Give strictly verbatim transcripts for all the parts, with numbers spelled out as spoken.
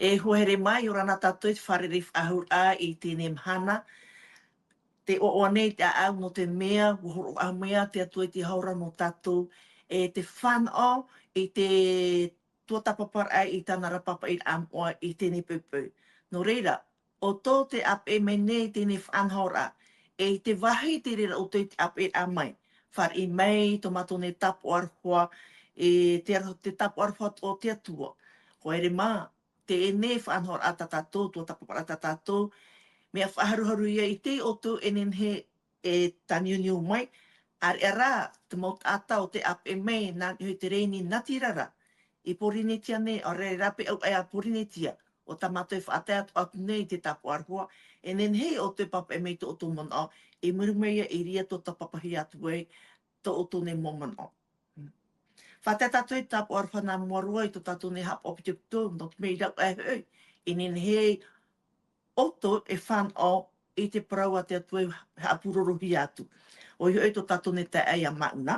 E hoa here mā, ʻia ora na tātou i te fārerei faʻahou i teie mahana. Tē ʻoaʻoa nei te ʻāʻau nō te mea, ʻua hōroʻa mai te Atua i te hora nō tātou, e te fānaʻo i te tuatāpaparaʻa i tāna ra pāpaʻiraʻa moʻa i teie poʻipoʻi. Nō reira, ʻoutou tē ʻāpeʻe mai nei i teie faʻanahoraʻa, e i te vāhi terā ʻoutou i te ʻāpeʻeraʻa mai. Fāriʻi mai tō mātou nei tāpaʻo aroha, e te aro-, te tāpaʻo aroha o te Atua. Hoa here mā, teie faʻanahoraʻa tā tātou, tuatāpaparaʻa tā tātou, mea faʻaharuharu ïa i te ʻoutou e nehenehe e tāniuniu mai, ʻāreʻa rā te mau taʻata o tē ʻāpeʻe mai nā niʻa i te rēni natirara. I Pōrīnetia nei, ʻaore rā paʻi ʻoia a Pōrīnetia, ʻo tā mātou e faʻatae atu, atu nei i te tāpaʻo aroha, e nehenehe ʻoutou e pāpaʻi mai i tō ʻoutou manaʻo, i muri mai ïa i reira tuatāpapahia atu ai tō ʻoutou nei mau manaʻo. Faʻatae tātou i te tāpaʻo aroha nā mua roa i tō tātou nei haʻapaʻo pito pito, nō te mea i rave aʻe hoʻi, e nehenehe ʻoutou e fānaʻo i te parau a te Atua e haʻapurorohia atu. ʻOia hoʻi tō tātou nei taeaʻe ia Mauna.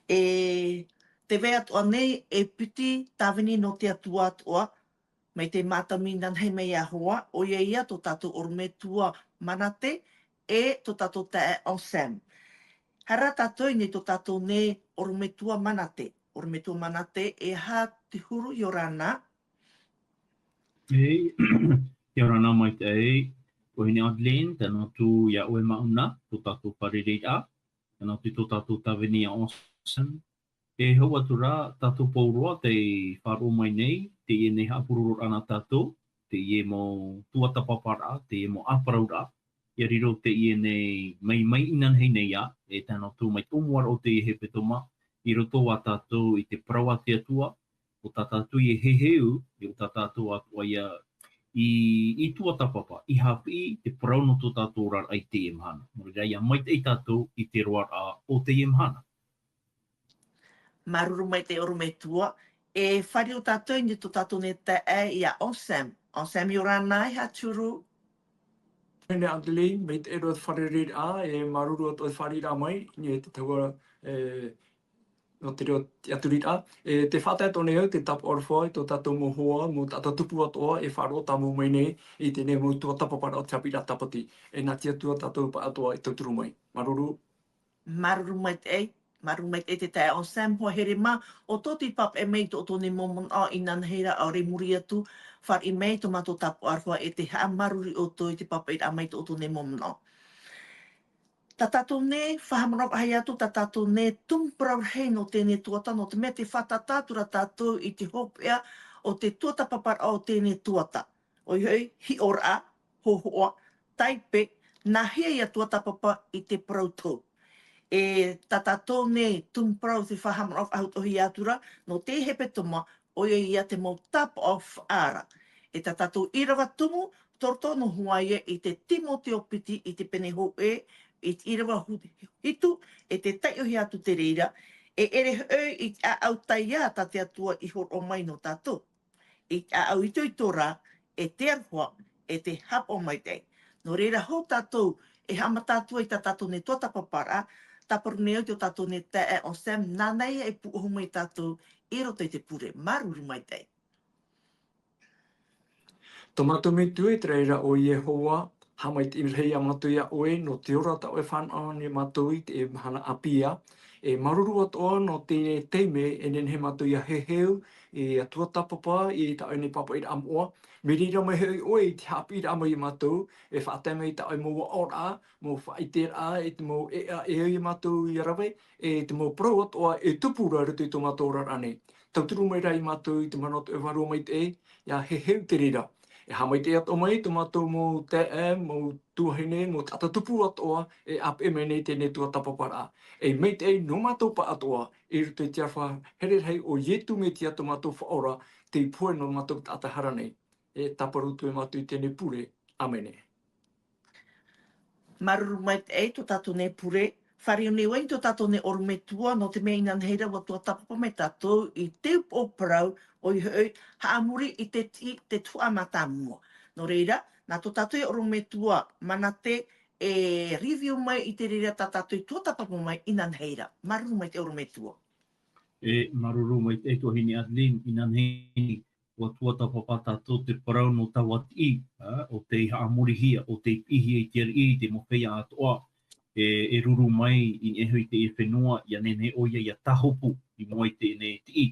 E tē vai atoʻa nei e piti tāvini nō te Atua atoʻa, mai te mātami inanahi mai ā hoa, ʻoia ïa tō tātou ʻorometua Manate, e tō tātou taeaʻe Anselme. Haere rā tātou i niʻa i tō tātou nei ʻorometua Manate. ʻOrometua Manate, e aha te huru, ʻia ora na? E, ʻia ora na maitaʻi, e, vahine Adeline, tae noa atu ia ʻoe Mauna, tō tātou fārereiraʻa, tae noa atu tō tātou tāvini ia Anselme. E hau atu rā, tātou pauroa tē faʻaroʻo mai nei, teie nei haʻapurororaʻa nā tātou, teie mau tuatāpaparaʻa, teie mau ʻāparauraʻa, ʻia riro teie nei mai, mai inanahi nei ā, e tae noa atu mai te ʻōmuaraʻa o teie hepetoma, i roto ā tātou i te parau a te Atua, ʻo tā tātou e heheu, e ʻo tā tātou atoʻa ïa i, i tuatāpapa, i haʻapiʻi te parau nō tō tātou oraraʻa i teie mahana. Nō reira, ʻia maitaʻi tātou i te roaraʻa o teie mahana. Māuruuru maitaʻi ʻorometua, e fāriʻi tātou i niʻa i tō tātou nei taeaʻe ia Anselme. Anselme, ʻia ora na, e aha te huru? Vahine Adeline, maitaʻi roa te fārereiraʻa, e māuruuru atoʻa te fāriʻiraʻa mai, i niʻa i te tahua, e, nō te reo tiʻaturiraʻa. E tē faʻatae atoʻa nei au te tāpaʻo aroha i tō tātou mau hoa, mau taʻata tupu atoʻa, e faʻaroʻo tāmau mai nei i teie mau tuatāpaparaʻa o te haʻapiʻiraʻa tāpati. E nā te Atua tātou pāʻatoʻa e tauturu mai. Māuruuru. Māuruuru maitaʻi, māuruuru maitaʻi te taeaʻe Anselme. Hoa here mā, ʻoutou tē pāpaʻi mai i tō ʻoutou nei mau manaʻo inanahi rā, ʻaore i muri atu, fāriʻi mai tō mātou tāpaʻo aroha e tē haʻamāuruuru ʻoutou i te pāpaʻiraʻa mai i tō ʻoutou nei mau manaʻo. Tā tātou nei, faʻahaʻamanaʻo faʻahou atu, tā tātou nei tumu parau rahi nō teie tuatāpapa, nō te mea tē fātata atu ra tātou i te hopeʻa o te tuatāpaparaʻa o teie tuatāpapa. ʻOia hoʻi, hiʻoraʻa, hōhoʻa, taipe, nāhea ïa tuatāpapa i te parau tou. E tā tātou nei tumu parau tē faʻahaʻamanaʻo faʻahou atu ra, nō te hepetoma, ʻoia ïa te mau tāpaʻo faʻaara. E tā tātou ʻīrava tumu, tōroto noa hoʻi ïa i te Timoteo piti i te pene hōʻē, i te ʻīrava hu-, hitu, e tē taiʻohia atu te reira, e ʻere hoʻi i te ʻāʻau taiā tā te Atua i hōroʻa mai nō tātou. I te ʻāʻau itoito rā, e te aroha, e te haʻapaʻo maitaʻi. Nō reira, hou tātou e haʻamata atu ai i tā tātou nei tuatāpaparaʻa, tāparu nei au i tō tātou nei taeaʻe Anselme, nāna ïa e pūʻohu mai tātou i roto i te pure. Māuruuru maitaʻi. Tō mātou Metua, i te raʻi ra ʻo Iehova, haʻamaitaʻi rahi ā mātou iā ʻoe, nō te ora tā ʻoe e fānaʻo nei iā mātou i teie mahana ʻāpī. E māuruuru atoʻa nō teie taime e nehenehe mātou ʻia heheu, ʻia tuatāpapa i tā ʻoe nei pāpaʻiraʻa moʻa. Mai reira mai hoʻi ʻoe i te haʻapiʻiraʻa mai iā mātou, e faʻatae mai i tā ʻoe mau aʻoraʻa, mau faʻaʻiteraʻa, i te mau ʻēʻa e au iā mātou ʻia rave, e te mau parau atoʻa e tupu ra i roto i tō mātou oraraʻa nei. Tauturu mai rā iā mātou i te mana o te Vārua Maitaʻi, ʻia heheu te reira. E haʻamaitaʻi atoʻa mai tō mātou mau taeaʻe, mau tuahine, mau taʻata tupu atoʻa, e ʻāpeʻe mai nei i teie tuatāpaparaʻa. E maitaʻi nō mātou pāʻatoʻa, i roto i te aroha here rahi o Ietu Metia tō mātou Faʻaora, tei pohe nō mātou taʻata hara nei. E tāparu atu e mātou i teie pure. ʻĀmene. Māuruuru maitaʻi tō tātou nei pure. Fāriu nei vau i tō tātou nei ʻorometua, nō te mea inanahi ra ʻua tuatāpapa mai tātou i te upoʻo parau, ʻoia hoʻi, haʻamori i te tiʻi, te tuhaʻa mātāmua. Nō reira, nā tō tātou ʻorometua Manate e review mai i te reira tā tātou i tuatāpapa mai inanahi ra. Māuruuru maitaʻi ʻorometua. E, māuruuru maitaʻi tuahine Adeline, inanahi ʻUa tuatāpapa tātou te parau nō taua tiʻi, ā, ʻo tei haʻamorihia, ʻo tei piʻihia i te ariʻi, i te mau feiā atoʻa, e, e ruru mai i niʻa iho i teie fenua, ʻia nehenehe ʻoia ʻia tāhopu i mua i teie nei tiʻi.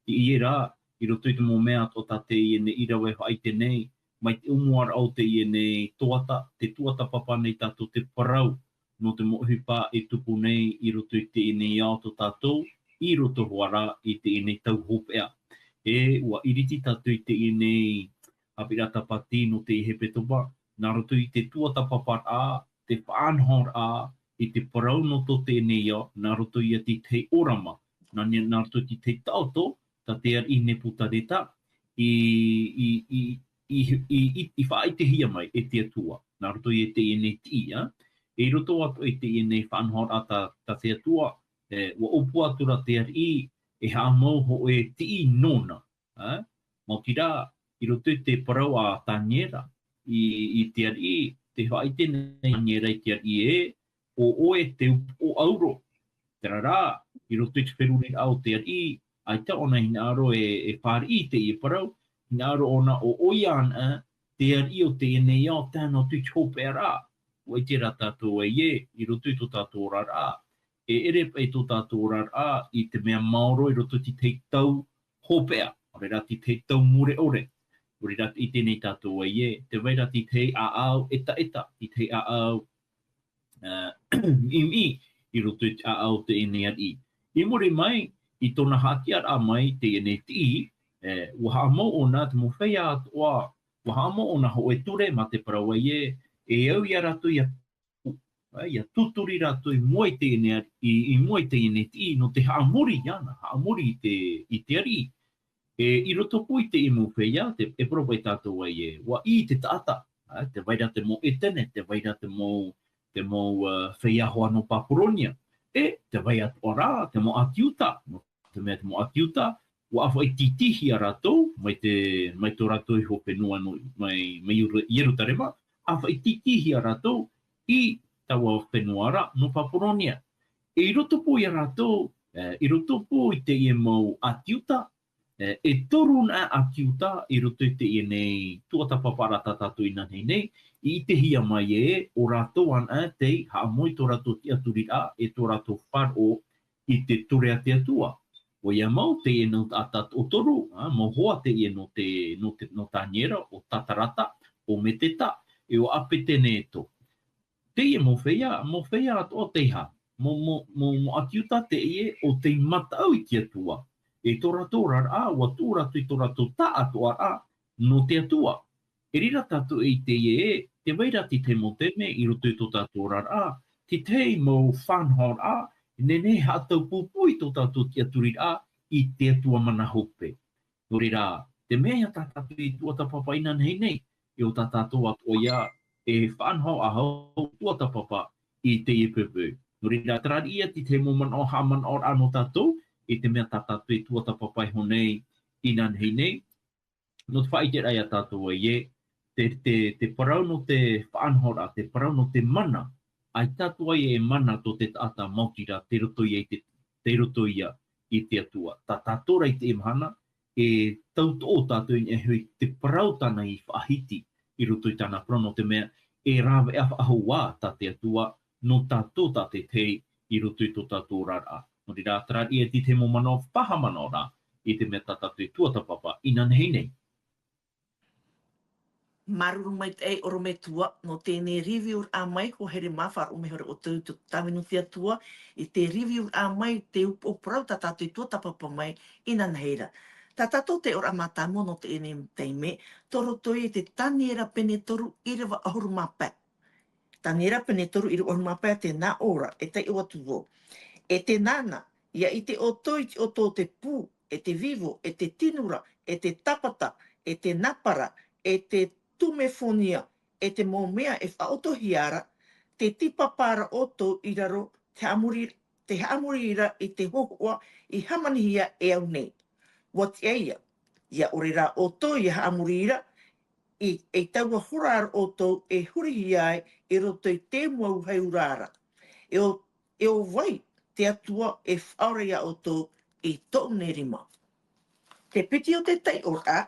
Teie rā, i roto i te mau mea atoʻa tā teie nei ʻīrava e faʻaʻite nei, mai te ʻōmuaraʻa o teie nei tuata, te tuatāpapa nei tātou te parau, nō te mau ʻohipa e tupu nei i roto i teie nei ao tō tātou, i roto hoʻi rā i teie nei tau hopeʻa. E ʻua iriti tātou i teie nei haʻapiʻiraʻa tāpati nō te hepetoma, nā roto i te tuatāpaparaʻa, te faʻanahoraʻa, i te parau nō tō teie nei ao, nā roto ia i te tahi ʻōrama, nā, nā roto i te tahi taʻoto, tā te ariʻi Nepukaneta, i, i, i, i, i, i, i faʻaʻitehia mai e te Atua, nā roto i teie nei tiʻi, ā. E i roto atoʻa i teie nei faʻanahoraʻa tā, tā te Atua, e, ʻua ʻōpua atu ra te ariʻi, e haʻamau hōʻē tiʻi nōna, ā. Maoti rā, i roto i te parau a Taniera, i, i te ariʻi, tē faʻaʻite nei Taniera i te ariʻi ē, ʻo ʻoe te upoʻo ʻauro. Terā rā, i roto i te feruriraʻa o te ariʻi, ʻaita ʻōna hinaʻaro e, e fāriʻi i teie parau, hinaʻaro ʻōna ʻo ʻoia anaʻe, te ariʻi o teie nei ao, tae noa atu i te hopeʻaraʻa. ʻUa ʻite rā tātou ē, i roto i tō tātou oraraʻa, e ʻere paʻi tō tātou oraraʻa i te mea maoro i roto i te tahi tau hopeʻa, ʻaore rā te tahi tau mure ʻore. ʻAore rā i teie nei tātou ē, tē vai ra te tahi ʻāʻau ʻetaʻeta, te tahi ʻāʻau ā, miʻimiʻi i roto i te ʻāʻau o teie nei ariʻi. I muri mai, i tōna haʻatiʻaraʻa mai teie nei tiʻi, e, ʻua haʻamau ʻōna te mau feiā atoʻa, ʻua haʻamau ʻōna hōʻē ture mā te parau ē, e au ia rātou ʻia, ā, ʻia tūturi rātou i mua i teie nei ari-, i, i mua i teie nei tiʻi, nō te haʻamori iāna, haʻamori i te, i te ariʻi. E, i roto pū i teie mau feiā, te, e parau paʻi tātou ē, ʻua ʻī te taʻata, ā, tē vai ra te mau ʻētene, tē vai ra te mau, te mau, ā, feiā hoa nō Papuronia, e, tē vai atoʻa rā, te mau ʻāti Iuta, nō te mea te mau ʻāti Iuta, ʻua ʻāfaʻi tītīhia rātou, mai te, mai tō rātou iho fenua nō, mai, mai Ieru-, Ierutarema, ʻāfaʻi tītīhia rātou i taua fenua ra, nō Papuronia. E i roto pū ia rātou, e, i roto pū i teie mau ʻāti Iuta, e, e toru anaʻe ʻāti Iuta i roto i teie nei tuatāpaparaʻa tā tātou inanahi nei, i ʻitehia mai ē, ʻo rātou anaʻe tei haʻamau i tō rātou tiʻaturiraʻa, e tō rātou faʻaroʻo i te ture a te Atua. ʻOia mau teie nō taʻata toʻotoru, ā, mau hoa teie nō te, nō te, nō Taniera, ʻo Tatarata, ʻo Meteta, e ʻo ʻApeteneto. Teie mau feiā, mau feiā atoʻa tei hā, mau, mau, mau, mau ʻāti Iuta teie ʻo tei mataʻu i te Atua. E tō rātou oraraʻa, ʻua tuʻu rātou i tō rātou taʻatoʻaraʻa nō te Atua. E riro tātou i teie ē, tē vai ra te tahi mau taime i roto i tō tātou oraraʻa, te tahi mau faʻanahoraʻa, e nehenehe haʻataupupū i tō tātou tiʻaturiraʻa i te Atua mana hope. Nō reira, te mea ia tā tātou i tuatāpapa inanahi nei, e ʻo tā tātou atoʻa ia e faʻanaho ā hau tuatāpapa i teie poʻipoʻi. Nō reira, terā ia te tahi mau manaʻo haʻamanaʻoraʻa nō tātou, i te mea tā tātou i tuatāpapa iho nei inanahi nei, nō te faʻaʻiteraʻa ia tātou ē, te, te, te parau nō te faʻanahoraʻa, te parau nō te mana, ʻaita atoʻa e mana tō te taʻata maoti rā, tei roto ia i te, tei roto ia i te Atua. Tā tātou rā i teie mahana, e tautoʻo tātou i niʻa iho i te parau tāna i faʻahiti i roto i tāna parau, nō te mea e rāveʻa faʻahou ā tā te Atua nō tātou tātaʻitahi i roto i tō tātou oraraʻa. Nō reira, terā ia te tahi mau manaʻo faʻahaʻamanaʻoraʻa i te mea tā tātou i tuatāpapa inanahi nei. Māuruuru maitaʻi ʻorometua, nō teie nei review-raʻa mai, hoa here mā, faʻaroʻo maitaʻi ʻoutou i te tāvini o te Atua, i te review-raʻa mai, te upoʻo parau tā tātou i tuatāpapa mai inanahi ra. Tā tātou taiʻoraʻa mātāmua nō teie nei taime, tō roto i te Taniera pene toru, ʻīrava ʻahuru mā pae. Taniera pene toru, ʻīrava ʻahuru mā pae, tē nā ʻō ra, e taiʻo atu vau. E tē nānā, ʻia ʻite ʻoutou i te ʻoto o te pū, e te vivo, e te tinura, e te tāpata, e te nāpara, e te tumefonia, e te mau mea e faʻaʻotohia ra, tē tīpapa ra ʻoutou i raro, tē haʻamori, tē haʻamori ra i te hōhoʻa i hāmanihia e au nei. ʻUa tiʻa ia, ʻia ʻore rā ʻoutou ʻia haʻamori ra, i, e taua hora ra ʻoutou e hurihia ai i roto i te mau hau ra. E ʻo, e ʻo vai te Atua e faʻaora ia ʻoutou i tōʻu nei rima? Te piti o te taiʻoraʻa,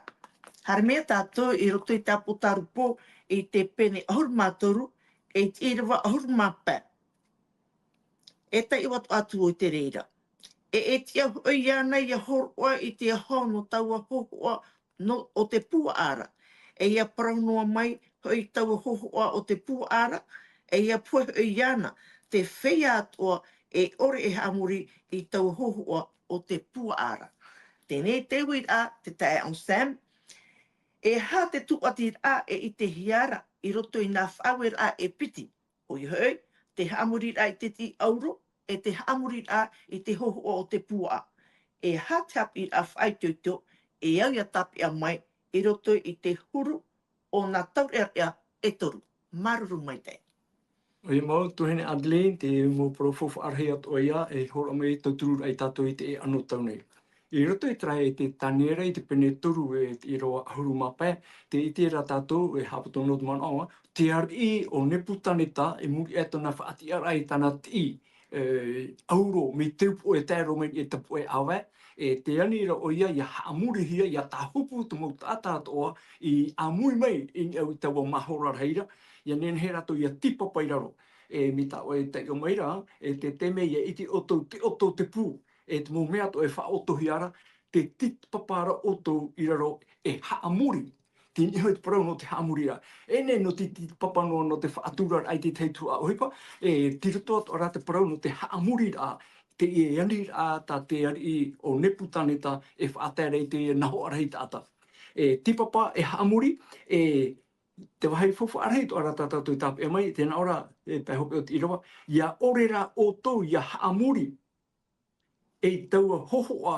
Haere mai tātou i roto i te Apotarupo i te pene ʻahuru mā toru, e te ʻīrava ʻahuru mā pae. E taiʻo atu atu ʻoe i te reira. E, e tiʻa hoʻi iāna ʻia hōroʻa i te aho nō taua hōhoʻa nō, o te puaʻa ra. E ʻia parau noa mai hoʻi taua hōhoʻa o te puaʻa ra, e ʻia pohe hoʻi iāna te feiā atoʻa e ʻore e haʻamori i taua hōhoʻa o te puaʻa ra. Teie te uiraʻa, te taeaʻe Sam, e aha te tūʻatiraʻa e ʻitehia ra i roto i nā faʻaueraʻa e piti, ʻoia hoʻi, te haʻamoriraʻa i te tiʻi ʻauro, e te haʻamoriraʻa i te hōhoʻa o te puaʻa. E aha te haʻapiʻiraʻa faʻaitoito e au ʻia tāpeʻa mai i roto i te huru o nā taureʻareʻa e toru? Māuruuru maitaʻi. ʻOia mau, tuahine Adeline, te mau parau faufaʻa rahi atoʻa ïa, e hōroʻa mai e tauturu ai tātou i teie anotau nei. I roto i terā, e te Taniera i te pene toru, e te ʻīrava ʻahuru mā pae, tē ʻite ra tātou, e haʻapoto noa te manaʻo, te ariʻi ʻo Nepukaneta, i muri aʻe i tōna faʻatiʻaraʻa i tāna tiʻi, e, ʻauro, mai te upoʻo e tae roa mai i niʻa i te puʻe ʻāvae, e tē ani ra ʻoia ʻia haʻamorihia, ʻia tāhopu te mau taʻata atoʻa i ʻāmui mai i niʻa i taua mahora rahi ra, ʻia nehenehe rātou ʻia tīpapa i raro. E, mai tā ʻoe e taiʻo mai ra, e te taime ʻia ʻite ʻoutou te ʻoto o te pū, e te mau mea atoʻa e faʻaʻotohia ra, tē tīpapa ra ʻoutou i raro e haʻamori. Teie hoʻi te parau nō te haʻamoriraʻa. E nehenehe nō te tīpapa noa nō te faʻaturaraʻa i te tahi tuhaʻa ʻohipa, e tei roto atoʻa ra te parau nō te haʻamoriraʻa, teie aniraʻa tā te ariʻi ʻo Nepukaneta e faʻatae ra i te nahoʻa rahi taʻata. E tīpapa, e haʻamori, e te vāhi faufaʻa rahi atoʻa ra tā tātou i tāpeʻa mai, tē nā ʻō ra, e pae hopeʻa o te ʻīrava, ʻia ʻore rā ʻoutou ʻia haʻamori, e taua hōhoʻa,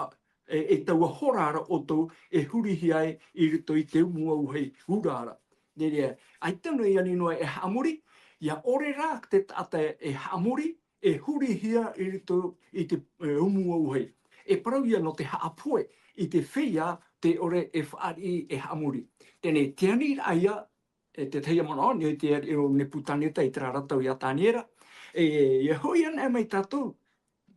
e, e taua hora ra ʻoutou e hurihia ai i roto i te umu auahi ura ra. Nō reira, ʻaita noa i ani noa e haʻamori, ʻia ʻore rā te taʻata e haʻamori, e hurihia i roto i te, e, umu auahi. E parau ïa nō te haʻapohe i te feiā tē ʻore e fāriʻi e haʻamori. Teie, te aniraʻa ïa, e te tahi manaʻo, nō te ariʻi ʻo Nepukaneta i terā ra tau iā Taniera. E, e hoʻi anaʻe mai tātou,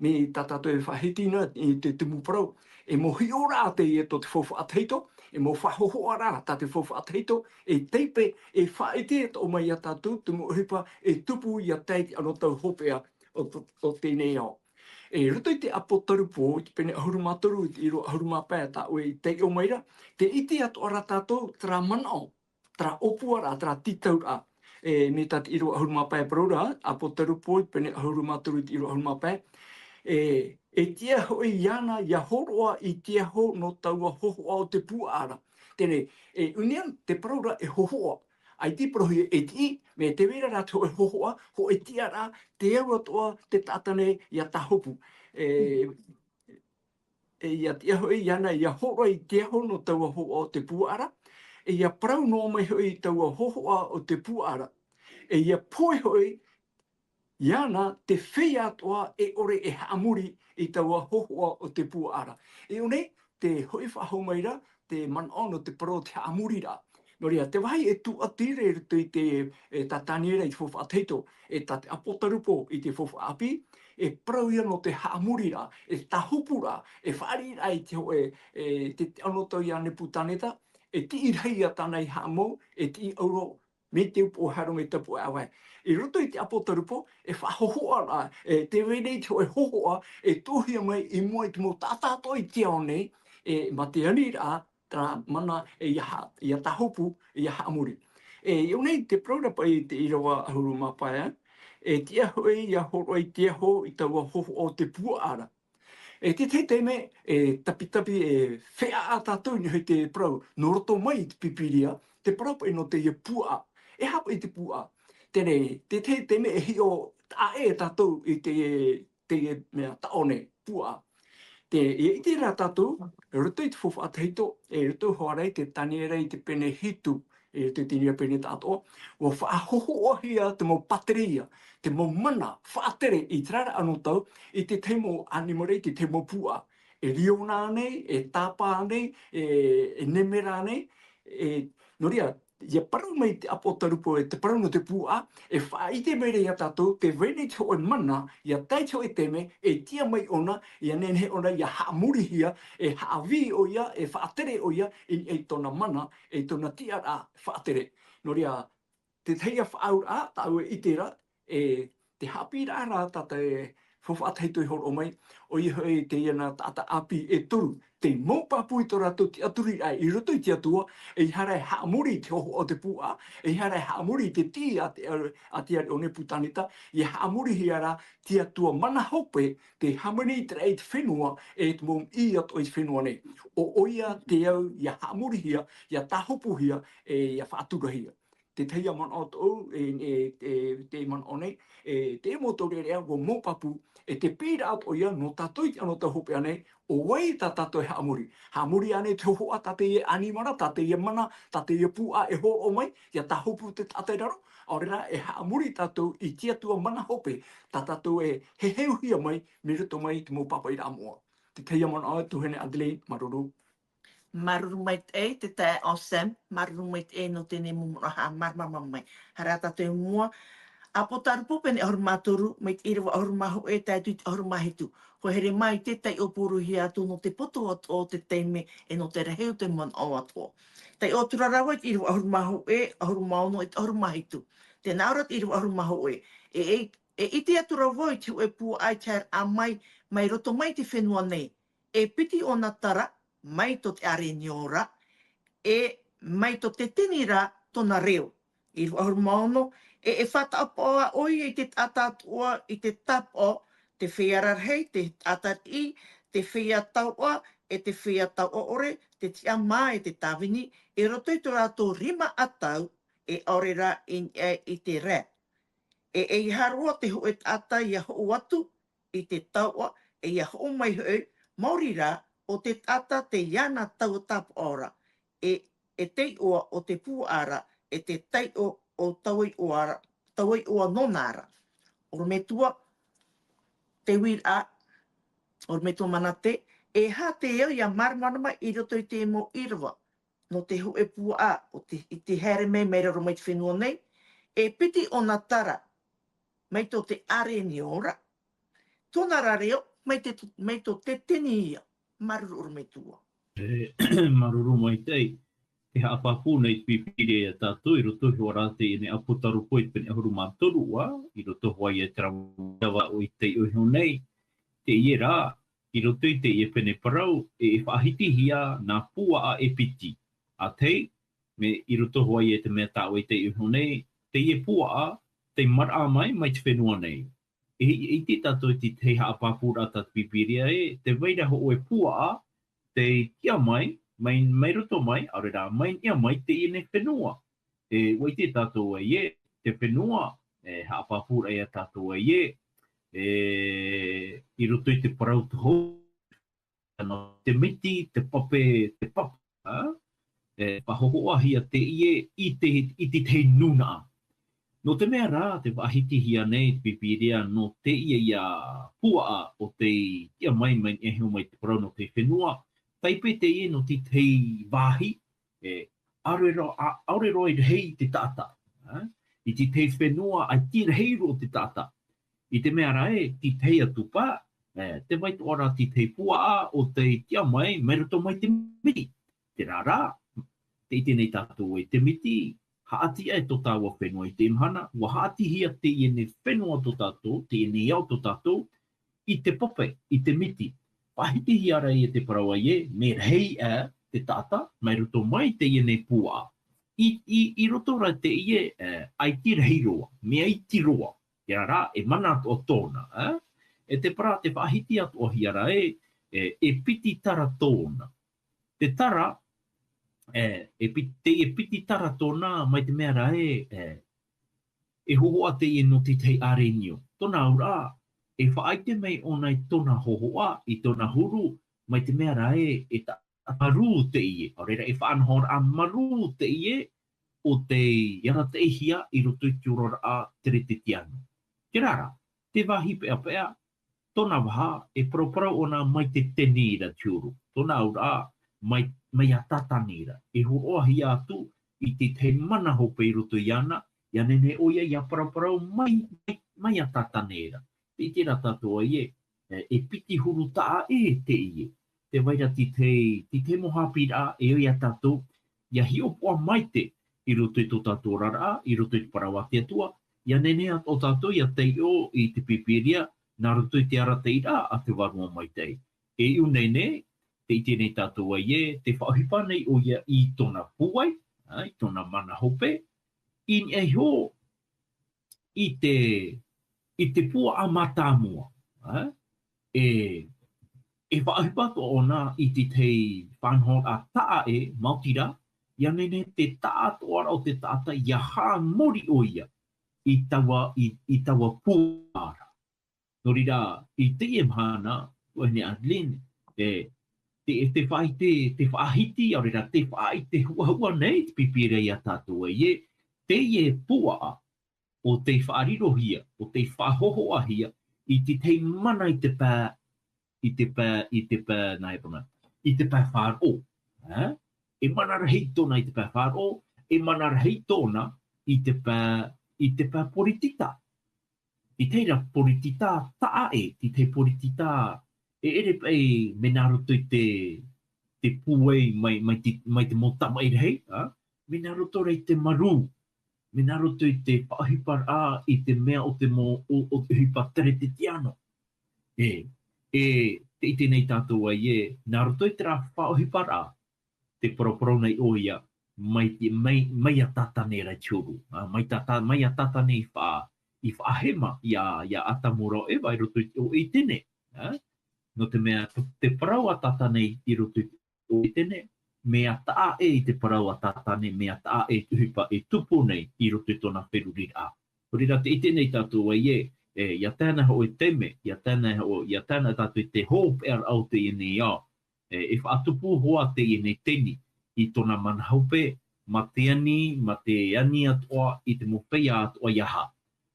mai tā tātou e faʻahiti na i te tumu parau, e mau hiʻoraʻa teie tō te faufaʻa tahito, e mau faʻahohoʻaraʻa tā te faufaʻa tahito, e taipe, e faʻaʻite atoʻa mai iā tātou te mau ʻohipa e tupu ʻia tae i te anotau hopeʻa o, o teie nei ao. E roto i te Apotarupo, i te pene ʻahuru mā toru, i te ʻīrava ʻahuru mā pae, tā ʻoe i taiʻo mai ra, tē ʻite atoʻa ra tātou terā manaʻo, terā ʻōpuaraʻa, terā tītauraʻa. E, mai tā te ʻīrava ʻahuru mā pae e parau ra, Apotarupo, pene ʻahuru mā toru i te ʻīrava ʻahuru mā pae. E, e tiʻa hoʻi iāna ʻia hōroʻa i te aho nō taua hōhoʻa o te puaʻa ra. Teie, e, ʻuneʻa te parau ra e hōhoʻa. ʻAita i parauhia e tiʻi, mai tē vai ra rā te hō-, hōhoʻa, hōʻē tiʻaraʻa, tē au atoʻa te taʻata nei ʻia tāhopu. E, e ʻia tiʻa hoʻi iāna ʻia hōroʻa i te aho nō taua hōhoʻa o te puaʻa ra, e ʻia parau noa mai hoʻi i taua hōhoʻa o te puaʻa ra, e ʻia pohe hoʻi iāna te feiā atoʻa e ʻore e haʻamori i taua hōhoʻa o te puaʻa ra. E ʻō nei, tē hoʻi faʻahou mai ra te manaʻo nō te parau o te haʻamoriraʻa. Nō reira, te vāhi e tūʻati ra i roto i te, e, tā Taniera i te faufaʻa tahito, e tā te Apotarupo i te faufaʻa ʻāpī, e parau ïa nō te haʻamoriraʻa, e tāhopuraʻa, e fāriʻiraʻa i te hōʻē, e, te, te anotau iā Nepukaneta, e tiʻi rahi ïa tāna i haʻamau, e tiʻi ʻauro, mai te upoʻo haere mai te puʻe ʻāvae. I roto i te Apotarupo, e faʻahohoʻaraʻa, e tē vai nei te hōʻē hōhoʻa, e tuʻuhia mai i mua i te mau taʻata atoʻa i te ao nei, e, mā te aniraʻa, terā mana e ʻia ha-, ʻia tāhopu, ʻia haʻamori. E, i ʻō nei te parau ra paʻi i te ʻīrava ʻahuru mā pae, e tiʻa hoʻi ʻia hōroʻa i te aho i taua hōhoʻa o te puaʻa ra. E te tahi taime, e tapitapi e feiā tātou i niʻa i te parau, nō roto mai i te Pīpīria, te parau paʻi nō teie puaʻa. E aha paʻi te puaʻa? Teie, te tahi taime e hiʻo taʻa ʻē tātou i te, teie mea taʻo nei, puaʻa. Tē, e ʻite ra tātou, i roto i te faufaʻa tahito, e roto hoʻi ra i te Taniera i te pene hitu, i roto i te nīʻa pene taʻatoʻa, ʻua faʻahohoʻahia te mau pātereia, te mau mana faʻatere i terā ra anotau, i te tahi mau ʻānimara, i te tahi mau puaʻa. E riona nei, e tāpā nei, e, e nemera nei, e, nō reira, ia parau mai te ʻApotarupo e te parau nō te puaʻa, e faʻaʻite mai ra ia tātou, tē vai nei te hōʻē mana, ia tae te hōʻē taime, e tiʻa mai ʻōna, ia nehenehe ʻōna, ia haʻamorihia, e haʻavī ʻoia, e faʻatere ʻoia, i, i tōna mana, i tōna tiʻaraʻa faʻatere. Nō reira, te tahi faʻaauraʻa, tāʻu e ʻite ra, e, te haʻapiʻiraʻa ra tā te faufaʻa tahito i hōroʻa mai, ʻoia hoʻi teie nā taʻata ʻāpī e toru, te mau pāpū i tō rātou tiʻaturiraʻa i roto i te Atua, ʻeiaha ra e haʻamori i te hōhoʻa o te puaʻa, ʻeiaha ra e haʻamori i te tī a te, a te ariʻi o Nepukaneta, ia haʻamorihia ra te atua mana hope, te hāmani i te raʻi i te fenua, e te mau ʻī atoʻa i te fenua nei. ʻO ʻoia te au ia haʻamorihia, ia tāhopuhia, e ia faʻaturahia. Te tahi manaʻo tōʻu, e, e, e, te manaʻo nei, e, te mau taureʻareʻa, ʻua mau pāpū, e te piʻiraʻa atoʻa ia, nō tātou i te anotau hopeʻa nei, ʻo vai tā tātou e haʻamori. Haʻamori ānei te hōhoʻa tā teie ʻanimara, tā teie mana, tā teie puaʻa e hōroʻa mai, ia tāhopu te taʻata i raro, ʻaore rā, e haʻamori tātou i te atua mana hope, tā tātou e heheuhia mai, mai roto mai i te mau pāpaʻiraʻa moʻa. Te tahi manaʻo, tuahine Adelaide, māuruuru. Māuruuru maitaʻi, te taeaʻe Sam, māuruuru maitaʻi nō teie mau manaʻo haʻamāramarama mai. Haere tātou i mua, ʻApotarupo pene ʻahuru mā toru, mai te ʻīrava ʻahuru mā hōʻē, tae atu i te ʻahuru mā hitu. Hoa here mā i te taiʻo pūruhia atu nō te poto atoʻa o te taime, e nō te rahi o te manaʻo atoʻa. Taiʻo atura rāua i te ʻīrava ʻahuru mā hōʻē, ʻahuru mā ono, e te ʻahuru mā hitu. Tē nā ʻō ra te ʻīrava ʻahuru mā hōʻē. E, e, e ʻite atura vau i te hōʻē puaʻa i te haereraʻa mai, mai roto mai i te fenua nei. E piti ʻōna tara, mai tō te ʻārenio ra, e mai tō te tini ra tōna reo. ʻĪrava ʻahuru mā ono, e, e faʻataʻapaʻo ʻoia i te taʻata atoʻa i te tāpaʻo, te feiā rarahi, te taʻata riʻi, te feiā tauʻa, e te feiā tauʻa ʻore, te tiʻamā, e te tāvini, i roto i tō rātou rima ʻatau, e ʻaore rā i niʻa i te reo. E, ʻeiaha roa te hōʻē taʻata ia hoʻo atu, i te tauʻa, e ia hoʻo mai hoʻi, maori rā, ʻo te taʻata tei iāna taua tāpaʻo ra, e, e te iʻoa o te puaʻa ra, e te taiʻo o taua iʻoa ra, taua iʻoa nōna ra. ʻOrometua, te uiraʻa, ʻorometua Manate, e aha te au ia māramarama i roto i te mau ʻīrava, nō te hōʻē puaʻa, o te, i te haere mai, mai raro mai te fenua nei, e piti ʻōna tara, mai tō te ʻārenio ra, tōna ra reo, mai te, mai tō te tini ia, māuruuru ʻorometua. E, māuruuru maitaʻi, e haʻapāpū nei te Pīpīria ia tātou, i roto hoʻi rā teie nei ʻApotarupo i te pene ʻahuru mā toru ā, i roto hoʻi ia te rava o i taiʻo iho nei, teie rā, i roto i teie pene parau, e, e faʻahitihia nā puaʻa e piti. A tei, mea i roto hoʻi ia te mea tāʻu e taiʻo iho nei, teie puaʻa, tei maraʻa mai, mai te fenua nei. E, e ʻite tātou i te tahi haʻapāpūraʻa tā te Pīpīria ē, tē vai ra hōʻē puaʻa, tei tiʻa mai, mai, mai roto mai, ʻaore rā, mai niʻa mai teie nei fenua. E, ʻua ʻite tātou ē, te fenua, e, haʻapāpūraʻa ia tātou ē, e, i roto i te parau tō hou, nō te miti, te pape, te papa, ā? E, faʻahōhoʻahia teie i te, i te tahi nūnaʻa. Nō te mea rā, tē faʻahitihia nei te Pīpīria nō teie ia puaʻa ʻo tei tiʻa mai, mai niʻa iho mai te parau nō te fenua, taipe teie nō te tahi vāhi, e, ʻaore roa, ʻa-, ʻaore roa i rahi te taʻata, ā? I te tahi fenua, ʻaita i rahi roa te taʻata. I te mea rā ē, te tahi atu paʻi, e, tē vai atoʻa ra te tahi puaʻa ʻo tei tiʻa mai, mai roto mai te miti. Terā rā, tē ʻite nei tātou ē te miti, haʻati aʻe tō tāua fenua i te mahana, ʻua haʻatihia teie nei fenua tō tātou, teie nei ao tō tātou, i te pape, i te miti. Faʻahitihia ra ia te parau ē, mea rahi aʻe te taʻata, mai roto mai teie nei puaʻa. I, i, i roto rā teie, e, ʻaita i rahi roa, mea iti roa. Terā rā, e mana atoʻa tōna, e? E te parau tē faʻahiti atoʻahia ra ē, e, e piti tara tōna. Te tara, e, e pi-, teie piti tara tōna, mai te mea rā ē, e, e hōhoʻa teie nō te tahi ʻārenio. Tōna auraʻa, e faʻaʻite mai ʻōna i tōna hōhoʻa, i tōna huru, mai te mea rā ē, e ta-, marū teie, ʻaore rā e faʻanahoraʻa marū teie, ʻo tei arataʻihia i roto i te oraraʻa Teretetiano. Terā rā, te vāhi peʻapeʻa, tōna vaha, e parauparau ʻōna mai te teni ra te huru. Tōna auraʻa, mai, mai iā Tātani ra. E hōroʻahia atu i te tahi mana hope i roto iāna, ʻia nehenehe ʻoia ʻia paraparau mai, mai, mai iā Tātane ra. Tē ʻite ra tātou ē, e, e piti huru taʻa ʻē teie. Tē vai ra te tahi, te tahi mau haʻapiʻiraʻa e ʻoia tātou, ʻia hiʻopoʻa maite i roto i tō tātou oraraʻa, i roto i te parau a te Atua, ʻia nehenehe atoʻa tātou ʻia taiʻo i te Pīpīria, nā roto i te arataʻiraʻa a te Vārua Maitaʻi. E ʻū nei nei, tē ʻite nei tātou ē, tē faʻaʻohipa nei ʻoia i tōna pūai, ā, i tōna mana hope, i niʻa iho i te, i te puaʻa mātāmua, ā, e, e faʻaʻohipa atoʻa ʻōna i te tahi faʻanahoraʻa taʻa ʻē, maoti rā, ʻia nehenehe te taʻatoʻaraʻa o te taʻata ʻia haʻamori ʻoia i taua, i, i taua puaʻa ra. Nō reira, i teie mahana, tuahine Adeline, e, te, te faʻaʻite, te faʻahiti, ʻaore rā, te faʻaʻite huʻahuʻa nei, te Pīpīria iā tātou ē, teie puaʻa, ʻo tei faʻarirohia, ʻo tei faʻahōhoʻahia, i te tahi mana i te pae, i te pae, i te pae, nā e puna, i te pae faʻaroʻo, ā? E mana rahi tōna i te pae faʻaroʻo, e mana rahi tōna i te pae, i te pae poritita. Te tahi ra poritita taʻa ʻē, te tahi poritita e ʻere paʻi mea nā roto i te, te pūai mai, mai te, mai te mau tamaʻi rahi, ā? Mea nā roto rā i te marū, mea nā roto i te faʻaʻohiparaʻa i te mea o te mau, o, o te ʻohipa teretetiano. E, e, tē ʻite nei tātou ē, nā roto i terā faʻaʻohiparaʻa, tē paraparau nei ʻoia, mai te, mai, mai iā Tātane ra i te huru. Ā, mai Tāta-, mai iā Tātane i faʻa-, i faʻahema iā, iā ʻĀtamu ra ʻo Eva i roto i te ʻō ʻo Etene. Ā? Nō te mea, te, te parau a Tātane i roto i te ʻō ʻo Etene, mea taʻa ʻē i te parau a Tātane, mea taʻa ʻē i te ʻohipa e tupu nei i roto i tōna feruriraʻa. Nō reira tē ʻite nei tātou ē, e, ʻia tae ana hoʻi te taime, ʻia tae ana hoʻi, ʻia tae ana tātou i te hopeʻaraʻa o teie nei ao, e, e faʻatupu hoʻi teie nei teni i tōna mana hope, mā te ani, mā te ani atoʻa i te mau feiā atoʻa ʻia ha-,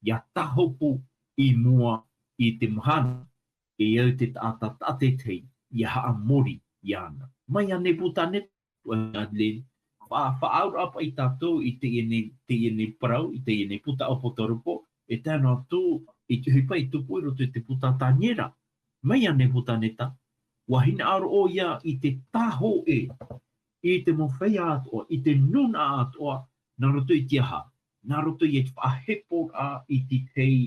ʻia tāhopu i mua i te mahana, e au te taʻata taʻa teitei ʻia haʻamori iāna. Mai iā Nebukaneta, tuahine Adeline, fa-, faʻaauraʻa paʻi tātou i teie nei, teie nei parau, i teie nei puta ʻApotarupo, e tae noa atu i te ʻohipa i tupu i roto i te puta Taniera. Mai iā Nebukaneta, ʻua hinaʻaro ʻoia i te tāhōʻē, i te mau feiā atoʻa, i te nūnaʻa atoʻa, nā roto i te aha, nā roto i te faʻaheporaʻa i te tahi,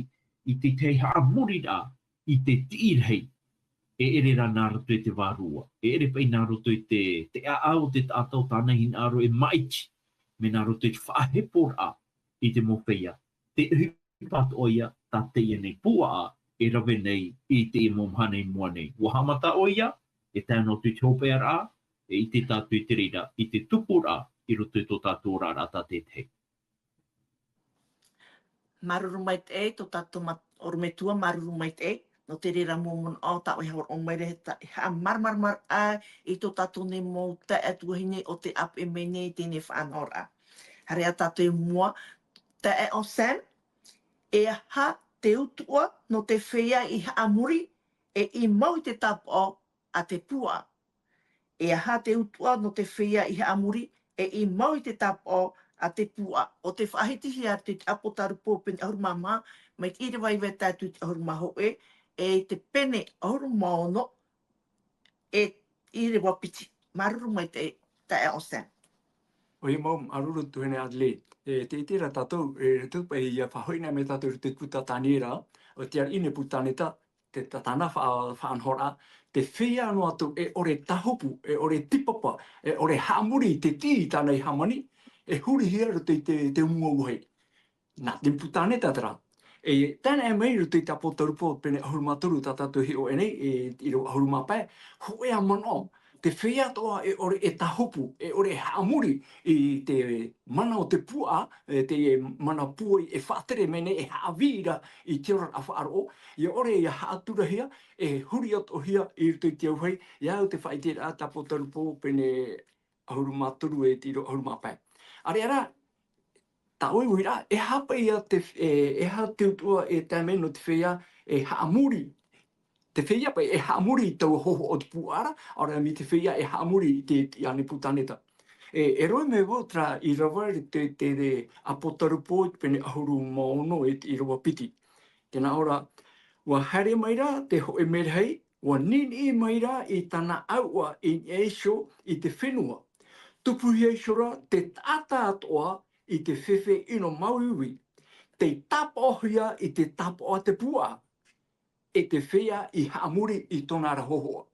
i te tahi haʻamoriraʻa i te tiʻi rahi, e ʻere rā nā roto i te vārua, e ʻere paʻi nā roto i te, te ʻāʻau o te taʻata ʻo tāna hinaʻaro e maʻiti, mea nā roto i te faʻaheporaʻa i te mau feiā. Te ʻohipa atoʻa ïa tā teie nei puaʻa e rave nei i teie mau mahana i mua nei. ʻUa haʻamata ʻoia, e tae noa atu i te hopeʻaraʻa, e ʻite tātou i te reira, i te tupuraʻa i roto i tō tātou oraraʻa tātaʻitahi. Māuruuru maitaʻi tō tātou ma-, ʻorometua, māuruuru maitaʻi, nō te reira mau manaʻo tā ʻoe e hōroʻa mai ra, e ta-, e haʻamāramarama i tō tātou nei mau taeaʻe tuahine ʻo tē ʻāpeʻe mai nei i teie nei faʻanahoraʻa. Haere ā tātou i mua, taeaʻe Sam, e aha te utuʻa nō te feiā i haʻamori, e i mau i te tāpaʻo a te puaʻa. E aha te utuʻa nō te feiā i haʻamori, e i mau i te tāpaʻo a te puaʻa. ʻO tē faʻahitihia te, te ʻApotarupo pene ʻahuru mā maha, mai te ʻīrava iva e tae atu i te ʻahuru mā hōʻē, e i te pene ʻahuru mā ono, e ʻīrava piti. Māuruuru maitaʻi, taeaʻe Sam. ʻOia mau, māuruuru tuahine Adelaide. E, tē ʻite ra tātou, e, tē tupu ïa faʻahoʻi na mai tātou i roto i te puta Taniera, ʻo te ariʻi Nebukaneta, te, tā tāna faʻa-, faʻanahoraʻa, te feiā noa atu e ʻore tāhopu, e ʻore tīpapa, e ʻore haʻamori i te tiʻi i tāna i hāmani, e hurihia i roto i te, te mua vāhi. Nā Nebukaneta terā. E tae noa mai i roto i te ʻApotarupo pene ʻahuru mā toru tā tātou e hiʻo aʻe nei, e, i te ʻīrava ʻahuru mā pae, hōʻē ā manaʻo, te feiā atoʻa e ʻore e tāhopu, e ʻore e haʻamori i te mana o te puaʻa, e te mana pūai e faʻatere mai nei, e haʻavī ra i te oraraʻa faʻaroʻo, ʻia ʻore ʻia haʻaturahia, e huri atoʻahia i roto i te auahi, ʻia au te faʻaʻiteraʻa tā ʻApotarupo pene ʻahuru mā toru e te ʻīrava ʻahuru mā pae. ʻĀreʻa rā, tā ʻoe uiraʻa, e aha paʻi ïa te, e, e aha te utuʻa e tae mai nō te feiā e haʻamori. Te feiā paʻi e haʻamori i taua hōhoʻa o te puaʻa ra, ʻaore rā mai te feiā e haʻamori i te, i a Nebukaneta. E, e rohe mai vau terā i rave ra te, te, te Apotarupo i te pene ʻahuru mā ono e te ʻīrava piti. Tē nā ʻō ra, ʻua haere mai ra te hōʻē merahi, ʻua niniʻi mai ra i tāna ʻāuʻa i niʻa iho i te fenua. Tupuhia iho ra te taʻata atoʻa i te fefe ʻino māuiui. Tei tāpaʻohia i te tāpaʻo a te puaʻa, e te feiā i haʻamori i tōna ra hōhoʻa.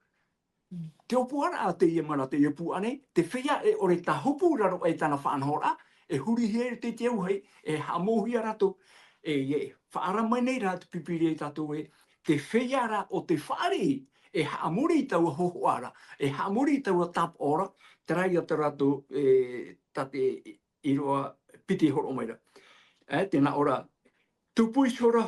Te ʻōpuaraʻa teie mai nā teie puaʻa nei, te feiā e ʻore tāhopu i raro aʻe i tāna faʻanahoraʻa, e hurihia i te, te auahi, e haʻamouhia rātou, e, e faʻaara mai nei ra te Pīpīria ia tātou ē, te feiā rā ʻo tei fāriʻi, e haʻamori i taua hōhoʻa ra, e haʻamori i taua tāpaʻo ra, terā ia tā rātou, e, tā te ʻīrava piti e hōroʻa mai ra. E, tē nā ʻō ra, tupu iho ra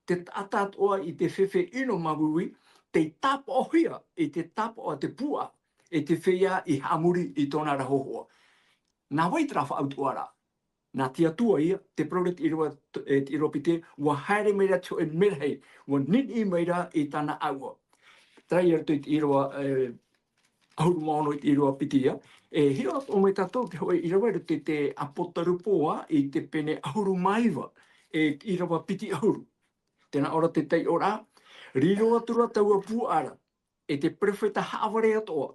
te taʻata atoʻa i te fefe ʻino māuiui, tei tāpaʻohia i te tāpaʻo a te puaʻa, e te feiā i haʻamori i tōna ra hōhoʻa. Nā vai terā faʻautuʻaraʻa? Nā te Atua ia, tē parau ra te ʻīrava, e, te ʻīrava piti, ʻua haere mai ra te hōʻē merahi, ʻua niniʻi mai ra i tāna ʻāuʻa. Terā ia i roto i te ʻīrava, e, ʻahuru mā ono i te ʻīrava piti ia. E hiʻo atoʻa mai tātou te hōʻē ʻīrava i roto i te Apotarupo ā, i te pene ʻahuru mā iva, e te ʻīrava piti ʻahuru. Tē nā ʻō ra te taiʻoraʻa, riro atu ra taua puaʻa ra, e te perofeta haʻavare atoʻa,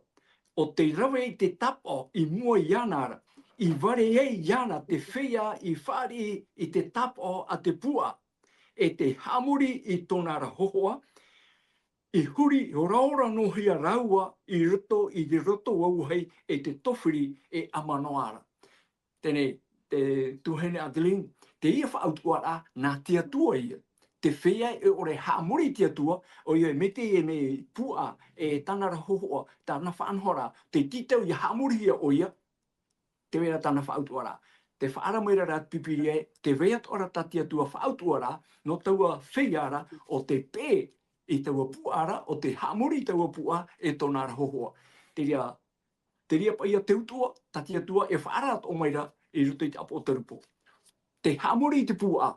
ʻo tei rave i te tāpaʻo i mua iāna ra, i vare ai iāna te feiā i fāriʻi i te tāpaʻo a te puaʻa, e tei haʻamori i tōna ra hōhoʻa, i huri oraora noa hia rāua i roto i te roto auahi e te tofiri e ʻama noa ra. Teie, te tuahine Adeline, teie faʻautuʻaraʻa, nā te Atua ia. Te feiā e ʻore haʻamori i te Atua, ʻoia mai teie nei puaʻa, e tāna ra hōhoʻa, tāna faʻanahoraʻa, tei tītau ʻia haʻamorihia ʻoia, tē vai ra tāna faʻautuʻaraʻa. Tē faʻaara mai ra ra te Pīpīria ē, tē vai atoʻa ra tā te Atua faʻautuʻaraʻa, nō taua feiā ra, ʻo tei peʻe i taua puaʻa ra, ʻo tei haʻamori i taua puaʻa, e tōna ra hōhoʻa. Te reira, te reira paʻi ia te utuʻa, tā te Atua e faʻaara atoʻa mai ra i roto i te Apotarupo. Tei haʻamori i te puaʻa,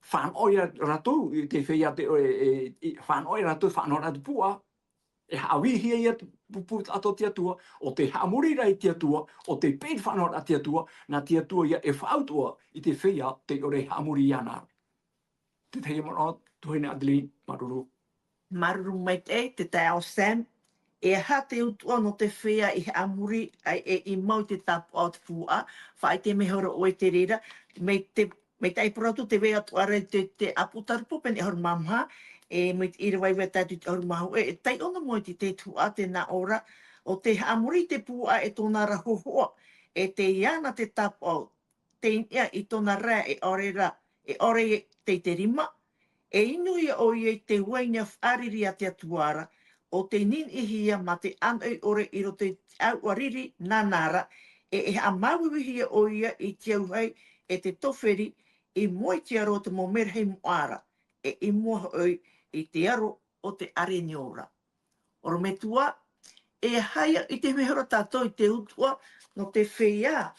fānaʻo ia rātou, i te feiā te, e, e, i, fānaʻo ia rātou, faʻanahoraʻa te puaʻa, e haʻavīhia ia te pupu atoʻa te Atua, ʻo tei haʻamori ra i te Atua, ʻo tei peʻe i te faʻanahoraʻa te Atua, nā te Atua ia e faʻautuʻa i te feiā tei ʻore haʻamori iāna. Te tahi manaʻo, tuahine Adeline, māuruuru. Māuruuru maitaʻi, te taeaʻe Sam. E aha te utuʻa nō te feiā i haʻamori, ʻaita e i mau i te tāpaʻo a te puaʻa, faʻaʻite mai hoʻi ra ʻoe i te reira, mai te, mai te parau atu tē vai atoʻa ra i te, te Apotarupo pene ʻahuru mā maha, e mai te ʻīrava iva e tae atu i te ʻahuru mā hōʻē, e, e taiʻo noa mai te, te tuhaʻa tē nā ʻō ra, ʻo tei haʻamori i te puaʻa e tōna ra hōhoʻa, e tei iāna te tāpaʻo, tei niʻa i tōna rae e ʻore ra, e ʻore tei te rima, e inu ia ʻoia i te uaine fāriʻi a te Atua ra, ʻo tei niniʻihia mā te ʻānoʻi ʻore i roto i te ʻāuʻa riri nāna ra, e, e haʻamāuiuihia ʻoia i te auahi e te tofiri i mua i te aro o te mau merahi moʻa ra, e i mua hoʻi i te aro o te ʻāreʻa ra. ʻOrometua, e aha ia, ʻite mai hoʻi ra tātou i te utuʻa nō te feiā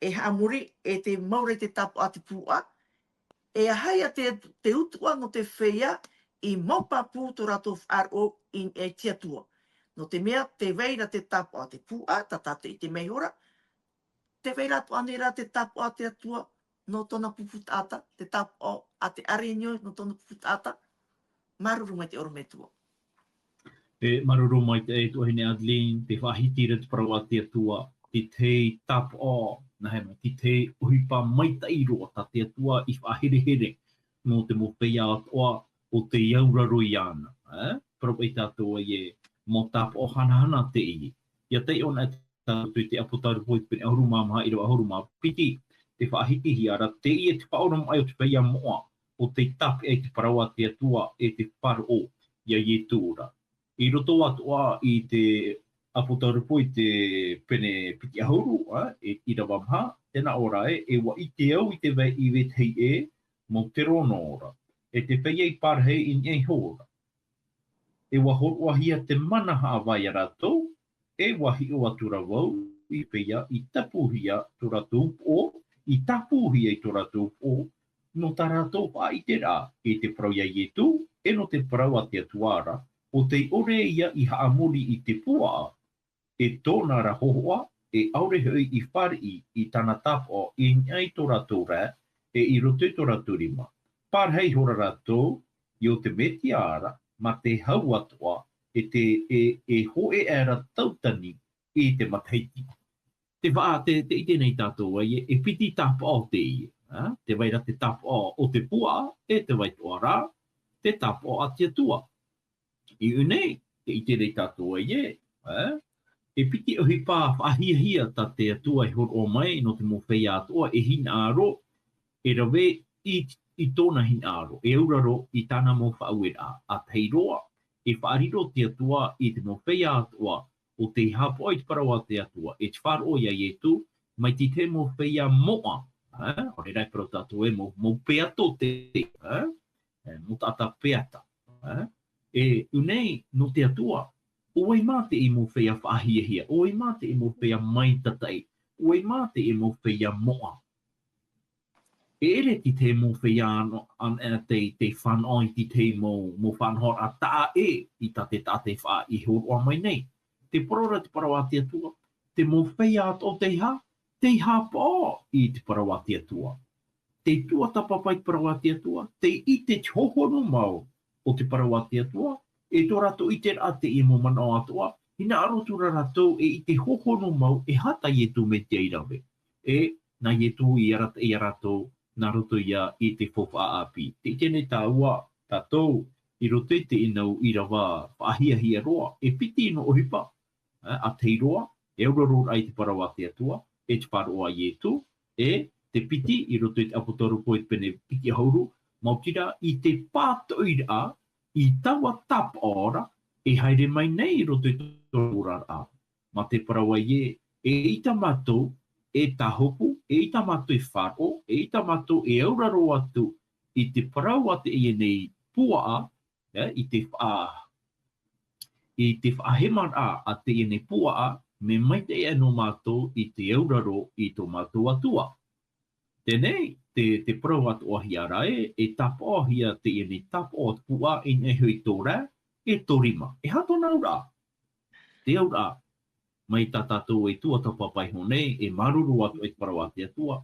e haʻamori e tei mau ra i te tāpaʻo a te puaʻa, e aha ia te, te utuʻa nō te feiā i mau pāpū tō rātou faʻaroʻo i niʻa i te Atua. Nō te mea, tē vai ra te tāpaʻo a te puaʻa, tā tātou e ʻite mai hoʻi ra, tē vai ra atoʻa ānei ra te tāpaʻo a te Atua nō tōna pupu taʻata, te tāpaʻo a te ʻāreʻa nō tōna pupu taʻata? Māuruuru maitaʻi ʻorometua. E, māuruuru maitaʻi e tuahine Adeline, tē faʻahiti ra te parau a te Atua, te tahi tāpaʻo, nā hea, te tahi ʻohipa maitaʻi roa tā te Atua i faʻaherehere nō te mau feiā atoʻa ʻo tei auraro iāna, e? Parau paʻi tātou ē, mau tāpaʻo hanahana teie. ʻIa taiʻo na tātou i te Apotarupo i te pene ʻahuru mā maha, ʻīrava ʻahuru mā piti, tē faʻahitihia ra, teie te faʻaoromaʻi o te feiā moʻa, ʻo tei tāpeʻa i te parau a te Atua e te faʻaroʻo ia Ietu ra. I roto atoʻa i te Apotarupo i te pene piti ʻahuru, a, e, ʻīrava maha, tē nā ʻō ra ē, e ʻua ʻite au i te vāhi i vetahi ʻē, mau terōno ra, e te feiā i pārahi i niʻa iho ra. E ʻua hōroʻahia te mana haʻavā ia rātou, e ʻua hiʻo atu ra vau i te feiā i tāpūhia tō rātou upoʻo, i tāpūhia i tō rātou upoʻo, nō tā rātou faʻaʻiteraʻa i te parau ia Ietu, e nō te parau a te Atua ra, ʻo tei ʻore ia i haʻamori i te puaʻa, e tōna ra hōhoʻa, e ʻaore hoʻi i fāriʻi i tāna tāpaʻo i niʻa i tō rātou ra, e i roto i tō rātou rima. Pārahi ihora rātou i ʻō te Metia ra, mā te hau atoʻa, e te, e, e hōʻē aʻera tautani i te matahiti. Te vaʻa, te, te ʻite nei tātou ē, e piti tāpaʻo teie, ā? Tē vai ra te tāpaʻo o te puaʻa, e tē vai atoʻa ra te tāpaʻo a te Atua. I ʻō nei, te ʻite nei tātou ē, ā? E piti ʻohipa faʻahiahia tā te Atua e hōroʻa mai nō te mau feiā atoʻa e hinaʻaro, e rave i, i tōna hinaʻaro, e auraro i tāna mau faʻaueraʻa, ā, tahi roa, e faʻariro te Atua i te mau feiā atoʻa, ʻo tei haʻapaʻo i te parau a te Atua, e te faʻaroʻo ia Ietu, mai te tahi mau feiā moʻa, ā, ʻaore rā e parau tātou ē, mau, mau peato te, ā, e, mau taʻata peata, ā. E ʻō nei, nō te Atua, ʻo vai mā teie mau feiā faʻahiahia, ʻo vai mā teie mau feiā maitataʻi, ʻo vai mā teie mau feiā moʻa. E ʻere te tahi mau feiā ano, an, e, tei, tei fānaʻo i te tahi mau, mau faʻanahoraʻa taʻa ʻē i tā te taʻata e faʻa-, i hōroʻa mai nei. Te parau ra te parau a te Atua, te mau feiā atoʻa tei hā, tei haʻapaʻo i te parau a te Atua. Te tuatāpapa i te parau a te Atua, tei ʻite te hohonu mau o te parau a te Atua, e tō rātou ʻiteraʻa teie mau manaʻo atoʻa, hinaʻaro atu ra rātou e ʻite hohonu mau, e aha tā Ietu Metia i rave. E, nā Ietu i arataʻi ia rātou, nā roto ia i te faufaʻa ʻāpī. Te ʻite nei tāua, tātou, i roto i teie nau ʻīrava faʻahiahia roa, e piti noa ʻohipa, ā, ā tahi roa, e auraro ra i te parau a te Atua, e te faʻaroʻo a Ietu, e te piti i roto i te ʻApotarupo i te pene piti ʻahuru, maoti rā i te pātoʻiraʻa, i taua tāpaʻo ra, e haere mai nei i roto i tō oraraʻa. Mā te parau ē, eʻita mātou e tāhopu, eʻita mātou e faʻaroʻo, eʻita mātou e auraro atu i te parau a teie nei puaʻa, ē, i te faʻa-, i te faʻahemaraʻa a teie nei puaʻa, mea maitaʻi aʻe nō mātou i te auraro i tō mātou Atua. Teie nei, te, te parau atoʻahia ra ē, e tāpaʻohia teie nei tāpaʻo a te puaʻa i niʻa iho i tō ra, e tō rima. E aha tōna auraʻa? Te auraʻa, mai tā tātou e tuatāpapa iho nei, e māuruuru atu i te parau a te Atua.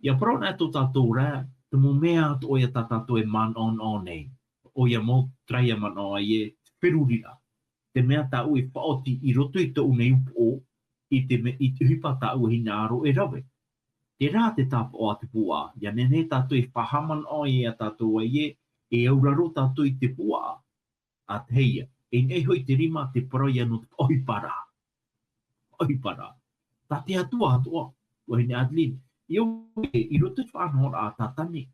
ʻIa parau anaʻe tō tātou ra, te mau mea atoʻa ia tā tātou e manaʻonaʻo nei. ʻOia mau terā ʻia manaʻo ai ē, feruriraʻa. Te mea tāʻu e faʻaoti i roto i tōʻu nei upoʻo, i te me-, i te ʻohipa tāʻu e hinaʻaro e rave. Terā te tāpaʻo a te puaʻa, ʻia nehenehe tātou e faʻahaʻamanaʻo ia tātou ē, e auraro tātou i te puaʻa. ʻA tahi ïa, e nehenehe hoʻi te rima te parau ïa nō te faʻaʻohiparaʻa. Faʻaʻohiparaʻa. Tā te Atua atoʻa, vahine Adeline, ʻia ʻoe, i roto i te faʻanahoraʻa a Tātane,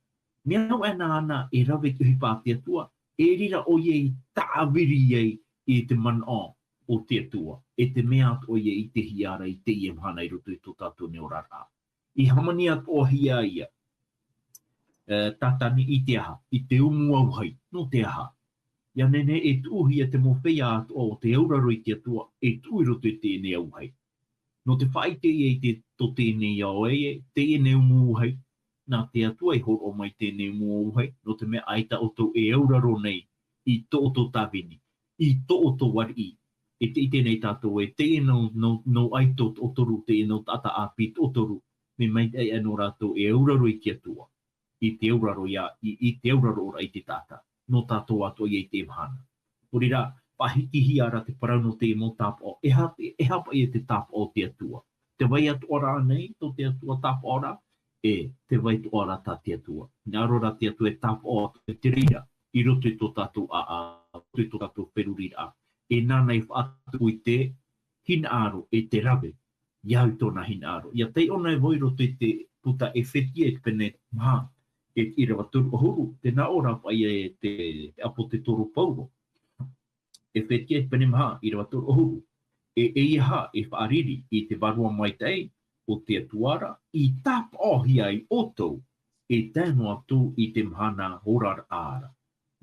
mea nō ʻena āna e rave i te ʻohipa a te Atua, e riro ʻoia i tāviri ai i te manaʻo o te Atua, e te mea atoʻa ïa i ʻitehia ra i teie mahana i roto i tō tātou nei oraraʻa. I hāmani atoʻahia ïa, e, Tātane i te aha, i te umu auahi, nō te aha. ʻIa nehenehe e tuʻuhia te mau feiā atoʻa o te auraro i te Atua, e tuʻu i roto i teie nei auahi. Nō te faʻaʻite ïa i te, tō teie nei ao ē, teie nei umu auahi, nā te Atua e hōroʻa mai teie nei umu auahi, nō te mea ʻaita ʻoutou e auraro nei i tō ʻoutou tāvini, i tō ʻoutou ariʻi. E te ʻite nei tātou ē, teie nau, nau, nau ʻaito toʻotoru, teie nau taʻata ʻāpī toʻotoru, mea maitaʻi aʻe nō rātou e auraro i te Atua, i te auraro ïa, i, i te auraro ora i te taʻata, nō tātou atoʻa ïa i teie mahana. Nō reira, faʻahitihia ra te parau nō teie mau tāpaʻo, e aha te, e aha paʻi ïa te tāpaʻo o te Atua. Tē vai atoʻa ra ānei tō te Atua tāpaʻo ra, e, tē vai atoʻa ra tā te Atua. Hinaʻaro rā te Atua e tāpaʻo atu i te reira, i roto i tō tātou ʻāʻau, i roto i tō tātou feruriraʻa. E nāna e faʻatupu i te hinaʻaro, e te rave, ʻia au i tōna hinaʻaro. ʻIa taiʻo na vau i roto i te puta Efetia i te pene maha, e te ʻīrava toru ʻahuru, tē nā ʻō ra paʻi ïa e te, te ʻāpōsetolo Paulo. Efetia i te pene maha, ʻīrava toru ʻahuru. E, eiaha e faʻariri i te Vārua Maitaʻi o te Atua ra, i tāpaʻohia ai ʻoutou, e tae noa atu i te mahana oraraʻa ra.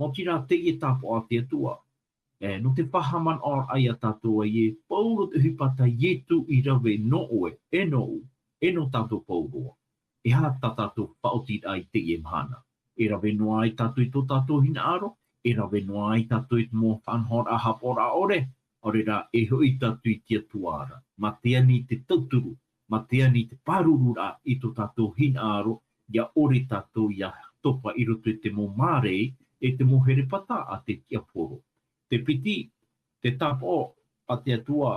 Maoti rā teie tāpaʻo a te Atua, e, nō te faʻahaʻamanaʻoraʻa ia tātou ē, pauroa te ʻohipa tā Ietu i rave nō ʻoe, e nōʻu, e nō tātou pauroa. E aha tā tātou faʻaotiraʻa i teie mahana? E rave noa ai tātou i tō tātou hinaʻaro, e rave noa ai tātou i te mau faʻanahoraʻa haʻapaʻoraʻa ʻore, ʻaore rā e hoʻi tātou i te Atua ra. Mā te ani te tauturu, mā te ani te pārururaʻa i tō tātou hinaʻaro, ʻia ʻore tātou ʻia topa i roto i te mau mārei, e te mau herepata a te tiaporo. Te piti, te tāpaʻo a te Atua,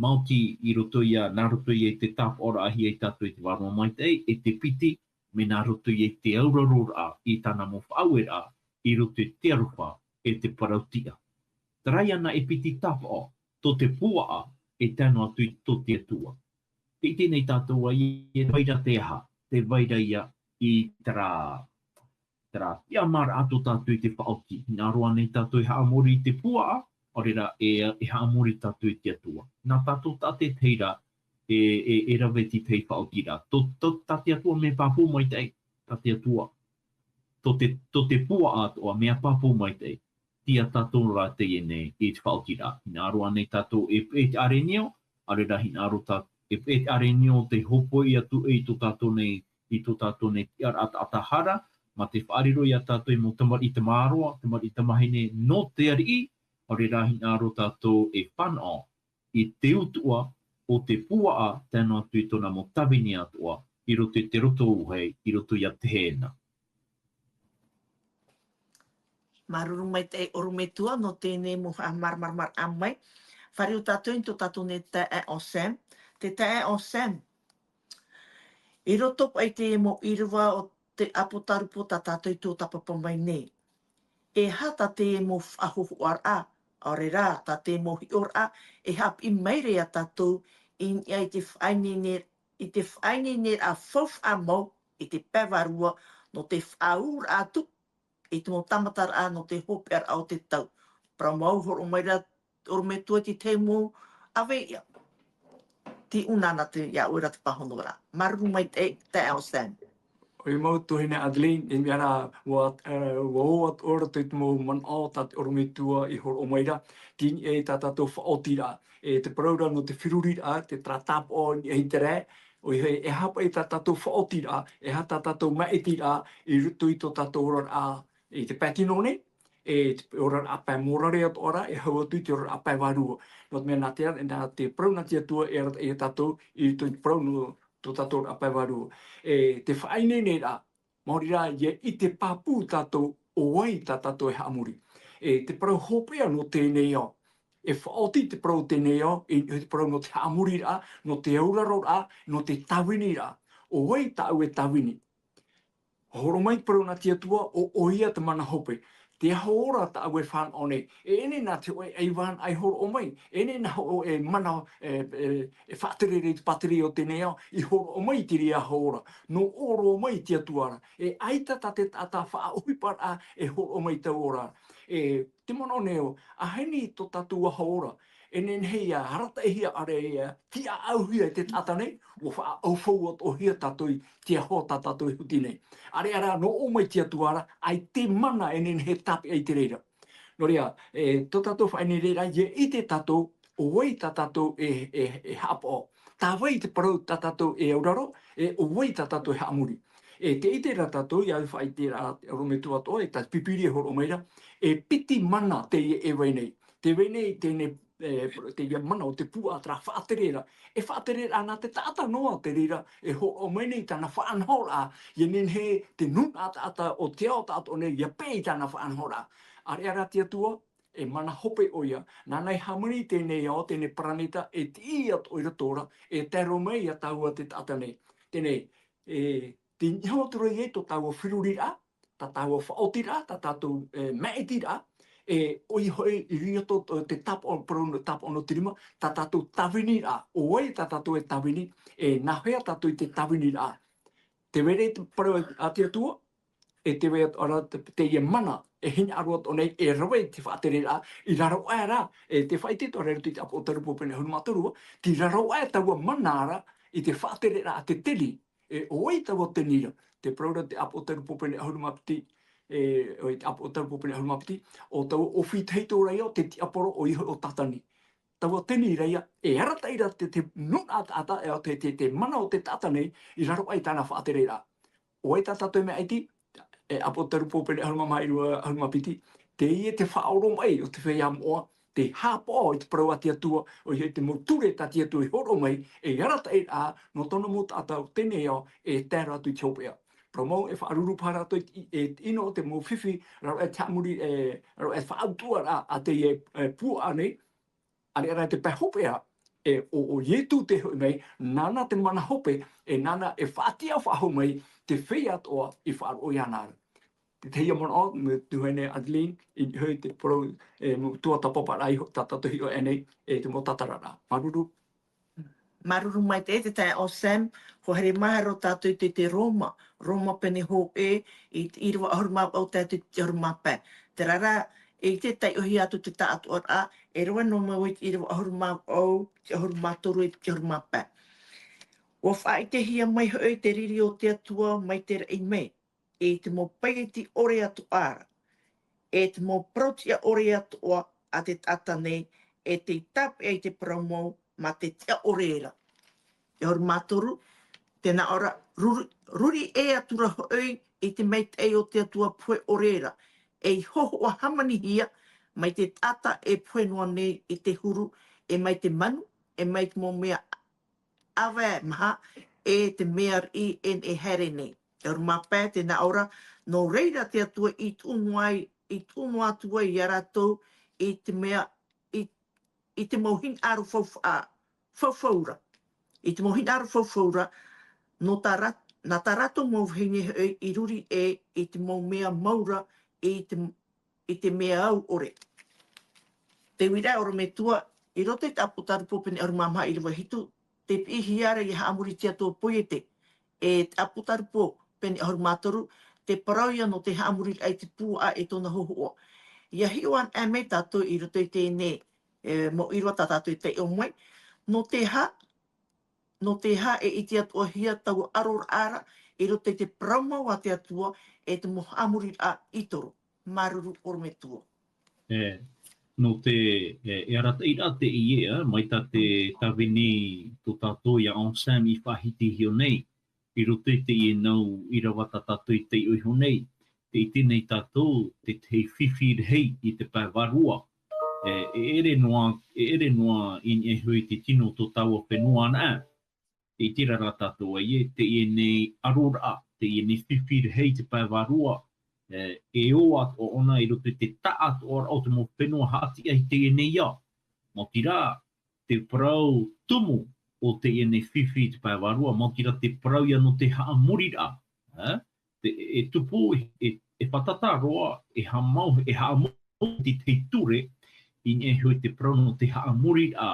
maoti i roto ia, nā roto ia i te tāpaʻo raʻahia i tātou i te vārua maitaʻi, e te piti, mea nā roto ia i te auraroraʻa i tāna mau faʻaueraʻa, i roto i te aroha, e te parau-tiʻa. Terā ia nā e piti tāpaʻo, tō te puaʻa, e tae noa atu i tō te Atua. Tē ʻite nei tātou ē, e vai ra te aha, tē vai ra ia i terā, terā tiʻamāraʻa tō tātou i te faʻaoti. Hinaʻaro ānei tātou e haʻamori i te puaʻa, ʻaore rā e, e haʻamori tātou i te Atua. Nā tātou tātaʻitahi ra, e, e, e rave i te tahi faʻaotiraʻa. Tō, tō, tā te Atua mea pāpū maitaʻi, tā te Atua. Tō te, tō te puaʻa atoʻa mea pāpū maitaʻi. Tei ia tātou rā teie nei i te faʻaotiraʻa. Hinaʻaro ānei tātou e, e te ʻarenio, ʻaore rā hinaʻaro tā, e, e te ʻarenio tei hōpoi atu i tō tātou nei, i tō tātou nei tiʻaraʻa taʻata hara, mā te faʻariro ia tātou i mau tamariʻi tamāroa, tamariʻi tamāhine nō te ariʻi, ʻaore rā hinaʻaro tātou e fānaʻo i te utuʻa o te puaʻa, tae noa atu i tōna mau tāvini atoʻa, i roto i te roto auahi, i roto ia Tehena. Māuruuru maitaʻi ʻorometua nō teie nei mau haʻamāramaramaraʻa mai. Fāriu tātou i tō tātou nei taeaʻe ʻo Sam. Te taeaʻe ʻo Sam. I roto paʻi i te mau ʻīrava o te ʻApotarupo tā tātou i tuatāpapa mai nei. E aha tā te mau faʻahōhoʻaraʻa, ʻaore rā, tā te mau hiʻoraʻa, e haʻapiʻi mai ra ia tātou i niʻa i te faʻaineine, i te faʻaineineraʻa faufaʻa mau i te pae vārua, nō te faʻaūraʻa atu i te mau tāmataraʻa nō te hopeʻaraʻa o te tau. Parau mau, hōroʻa mai ra ʻorometua i te tahi mau ʻāvae ia. Tei ʻō na te, ia ʻoe ra te pāhonoraʻa. Māuruuru maitaʻi, taeaʻe ʻo Sam. ʻOia mau tuahine Adeline, e mea rā, ʻua, e, ʻua ō atu ʻoe i te mau manaʻo tā te ʻorometua i hōroʻa mai ra, tei niʻa i tā tātou faʻaotiraʻa. E te parau ra nō te feruriraʻa, te terā tāpaʻo i niʻa i te rae, ʻoia e, e aha paʻi tā tātou faʻaotiraʻa, e aha tā tātou māʻitiraʻa, i roto i tō tātou oraraʻa, i te pae tino nei, e te oraraʻa pae mōrare atoʻa ra, e hau atu i te oraraʻa pae vārua. Nō te mea nā te, nā te parau nā te Atua e arataʻi ia tātou, i roto i te parau nō tō tātou oraraʻa pae vārua. E te faʻaineineraʻa, maori rā, ʻia ʻite pāpū tātou ʻo vai tā tātou e haʻamori. E te parau hopeʻa nō teie nei ao. E faʻaoti te parau o teie nei ao, e, e te parau nō te haʻamoriraʻa, nō te auraroraʻa, nō te tāviniraʻa. ʻO vai tāʻu e tāvini? Hōroʻa mai te parau nā te Atua, ʻo, ʻoia te mana hope. Te aho ora tāʻu e fānaʻo nei. E ʻere nā te hōʻē ʻaivānaʻa i hōroʻa mai. E ʻere nā hōʻē mana, e, e, e faʻaterere i te pātireia o teie nei ao, i hōroʻa mai i te reira aho ora. Nō ʻō roa mai te Atua ra. E ʻaita tā te taʻata faʻaʻohiparaʻa e hōroʻa mai i taua ora. E te manaʻo nei au, ʻaita e nehenehe tō tātou aho ora, e nehenehe ʻia arataʻihia, ʻaore ʻia tiʻaʻauhia e te taʻata nei, ʻua faʻaʻaufau atoʻahia tātou i te aho tā tātou e huti nei. ʻAreʻa rā, nō ʻō mai te Atua ra, ʻaita e mana e nehenehe e tāpeʻa i te reira. Nō reira, e, tō tātou faʻaineine ra, ʻia ʻite tātou, ʻo vai tā tātou e, e, e haʻapaʻo. Tā vai te parau tā tātou e auraro, e ʻo vai tā tātou e haʻamori. E tē ʻite ra tātou, ʻia faʻaʻite ra, ʻorometua atoʻa, e tā te Pīpīria e hōroʻa mai ra, e piti mana teie e vai nei. Tē vai nei teie, e, teie mana o te puaʻa, terā faʻatereraʻa. E faʻatereraʻa nā te taʻata noa te reira, e hōroʻa mai nei tāna faʻanahoraʻa, ʻia nehenehe te nūnaʻa taʻata o te ao taʻatoʻa nei, ʻia peʻe i tāna faʻanahoraʻa. ʻAreʻa rā te Atua, e mana hope ʻoia, nāna i hāmani i teie nei ao, teie nei paraneta, e tiʻi atoʻa i roto ra, e tae roa mai ia tāua te taʻata nei. Teie nei, e, tei niʻa atu ra ia i tō tāua feruriraʻa, tā tāua faʻaotiraʻa, tā tātou, e, māʻitiraʻa, e, ʻoia hoʻi i roto i te tāpaʻo, parau nō, tāpaʻo nō te rima, tā tātou tāviniraʻa, ʻo vai tā tātou e tāvini, e, nā hea tātou i te tāviniraʻa. Tē vai ra te parau a te Atua, e tē vai atoʻa ra te, teie mana, e hinaʻaro atoʻa nei, e rave i te faʻatereraʻa, i raro aʻe ra, e tē faʻaʻite atoʻa ra i roto i te ʻApotarupo pene ʻahuru mā toru, tei raro aʻe taua mana ra, i te faʻatereraʻa a te teni, e ʻo vai taua teni ra, te parau ra te ʻApotarupo pene ʻahuru mā piti, e, ʻo te ʻApotarupo pene ʻahuru mā piti, ʻo taua ʻōfī tahito ra ia o te tiaporo ʻoia hoʻi ʻo Tātani. Taua teni ra ia, e arataʻi ra te, te nūnaʻa taʻata, e, te, te, te mana o te taʻata nei, i raro aʻe i tāna faʻatereraʻa. ʻO vai tā tātou e māʻiti, e, ʻApotarupo pene ʻahuru mā maha ʻīrava, ʻahuru mā piti, teie te faʻaoromaʻi o te feiā moʻa, e haʻapaʻo i te parau a te Atua, ʻoia hoʻi te mau ture tā te Atua i hōroʻa mai, e arataʻiraʻa nō tōna mau taʻata o teie nei ao, e tae roa atu i te hopeʻa. Parau mau e faʻaruru paha rātou i, e, ʻino o te mau fifi, raro e te haʻamori, e, raro e faʻautuʻaraʻa a teie, e, puaʻa nei, ʻareʻa rā te pae hopeʻa, e, ʻo, ʻo Ietu tē hoʻi mai, nāna te mana hope, e nāna e faʻatiʻa faʻahou mai, te feiā atoʻa i faʻaroʻo iāna ra. Te tahi manaʻo, mai te tuahine Adeline, i niʻa hoʻi te parau, e, mau tuatāpaparaʻa iho, tā tātou hiʻo aʻenei, e te mau tātararaʻa. Māuruuru. Māuruuru maitaʻi te taeaʻe Sam, ʻua haere maha roa tātou i te, te Roma, Roma pene hōʻē, i te ʻīrava ʻahuru mā vaʻu tae atu i te ʻahuru mā pae. Terā rā, e ʻite taiʻo hia atu te taʻatoʻaraʻa, e rave noa mai vau i te ʻīrava ʻahuru mā vaʻu, te ʻahuru mā toru, e te ʻahuru mā pae. ʻUa faʻaʻitehia mai hoʻi te riri o te Atua mai te raʻi mai, e te mau paieti ʻore atoʻa ra, e te mau parau-tiʻa ʻore atoʻa a te taʻata nei, e tei tāpeʻa i te parau mau mā te tiʻa ʻore ra. Te ʻahuru mā toru, tē nā ʻō ra, ruri, ruri ʻē atu ra hoʻi i te maitaʻi o te Atua pohe ʻore ra, ei hōhoʻa hāmanihia mai te taʻata e pohe noa nei i te huru, e mai te manu, e mai te mau mea ʻāvae maha, e te mea riʻi e neʻe haere nei. Te ʻahuru mā pae, tē nā ʻō ra, nō reira te Atua i tuʻu noa ai, i tuʻu noa atu ai ia rātou i te mea, i, i te mau hinaʻaro faufaʻa, faufau ra. I te mau hinaʻaro faufau ra, nō tā rā-, nā tā rātou mau vahine hoʻi i ruri ʻē i te mau mea mau ra i te, i te mea au ʻore. Te uiraʻa ʻorometua, i roto i te ʻĀpōtarupo pene ʻahuru mā maha ʻīrava hitu, tē piʻihia ra ʻia haʻamori te Atua Poiete, e te ʻĀpōtarupo pene ʻahuru mā toru, te parau ïa nō te haʻamoriraʻa i te puaʻa e tōna hōhoʻa. ʻIa hiʻo anaʻe mai tātou i roto i teie, e, mau ʻīrava tā tātou i taiʻo mai, nō te aha, nō te aha e ʻite atoʻahia taua ʻaroraʻa ra i roto i te parau mau a te Atua, e te mau haʻamoriraʻa i toro. Māuruuru ʻorometua. E, nō te, e, e arataʻiraʻa teie, ā, mai tā te tāvini tō tātou ia Sam i faʻahitihia nei, i roto i teie nau ʻīrava tā tātou i taiʻo iho nei, tē ʻite nei tātou te tahi fifi rahi i te pae vārua. E, e ʻere noa, e ʻere noa i niʻa iho i te tino o tō tāua fenua anaʻe. Tē ʻite ra rā tātou ē, teie nei ʻaroraʻa, teie nei fifi rahi i te pae vārua, e, e ʻoaʻoa ʻōna i roto i te taʻatoʻaraʻa o te mau fenua haʻatiʻa i teie nei ao. Maoti rā, te parau tumu o teie nei fifi i te pae vārua, maoti rā te parau ïa nō te haʻamoriraʻa, ā? Te, e tupu, e, e fātata roa, e haʻamau, e haʻamau te tahi ture, i niʻa iho i te parau nō te haʻamoriraʻa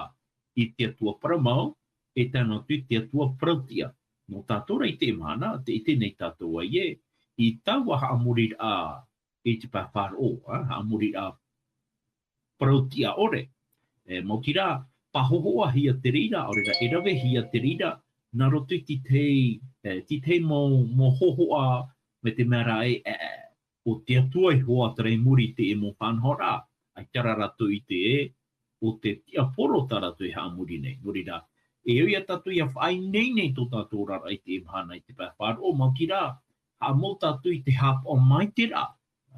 i te Atua parau mau, e tae noa atu i te Atua parau-tiʻa. Nō tātou rā i teie mahana, tē ʻite nei tātou ē, i taua haʻamoriraʻa i te pae faʻaroʻo, ā, haʻamoriraʻa parau-tiʻa ʻore. E, maoti rā, pāhohoʻahia te reira, ʻaore rā, e ravehia te reira, nā roto i te tahi, e, te tahi mau, mau hōhoʻa, mai te mea rā ē, e, e, ʻo te Atua iho ā terā i muri i teie mau faʻanahoraʻa, ʻaita rā rātou i ʻite ē, ʻo te tiaporo tā rātou e haʻamori nei. Nō reira, e au ia tātou ʻia faʻaineine i tō tātou oraraʻa i teie mahana i te pae faʻaroʻo, maoti rā, haʻamau tātou i te haʻapaʻo maitaʻi ra,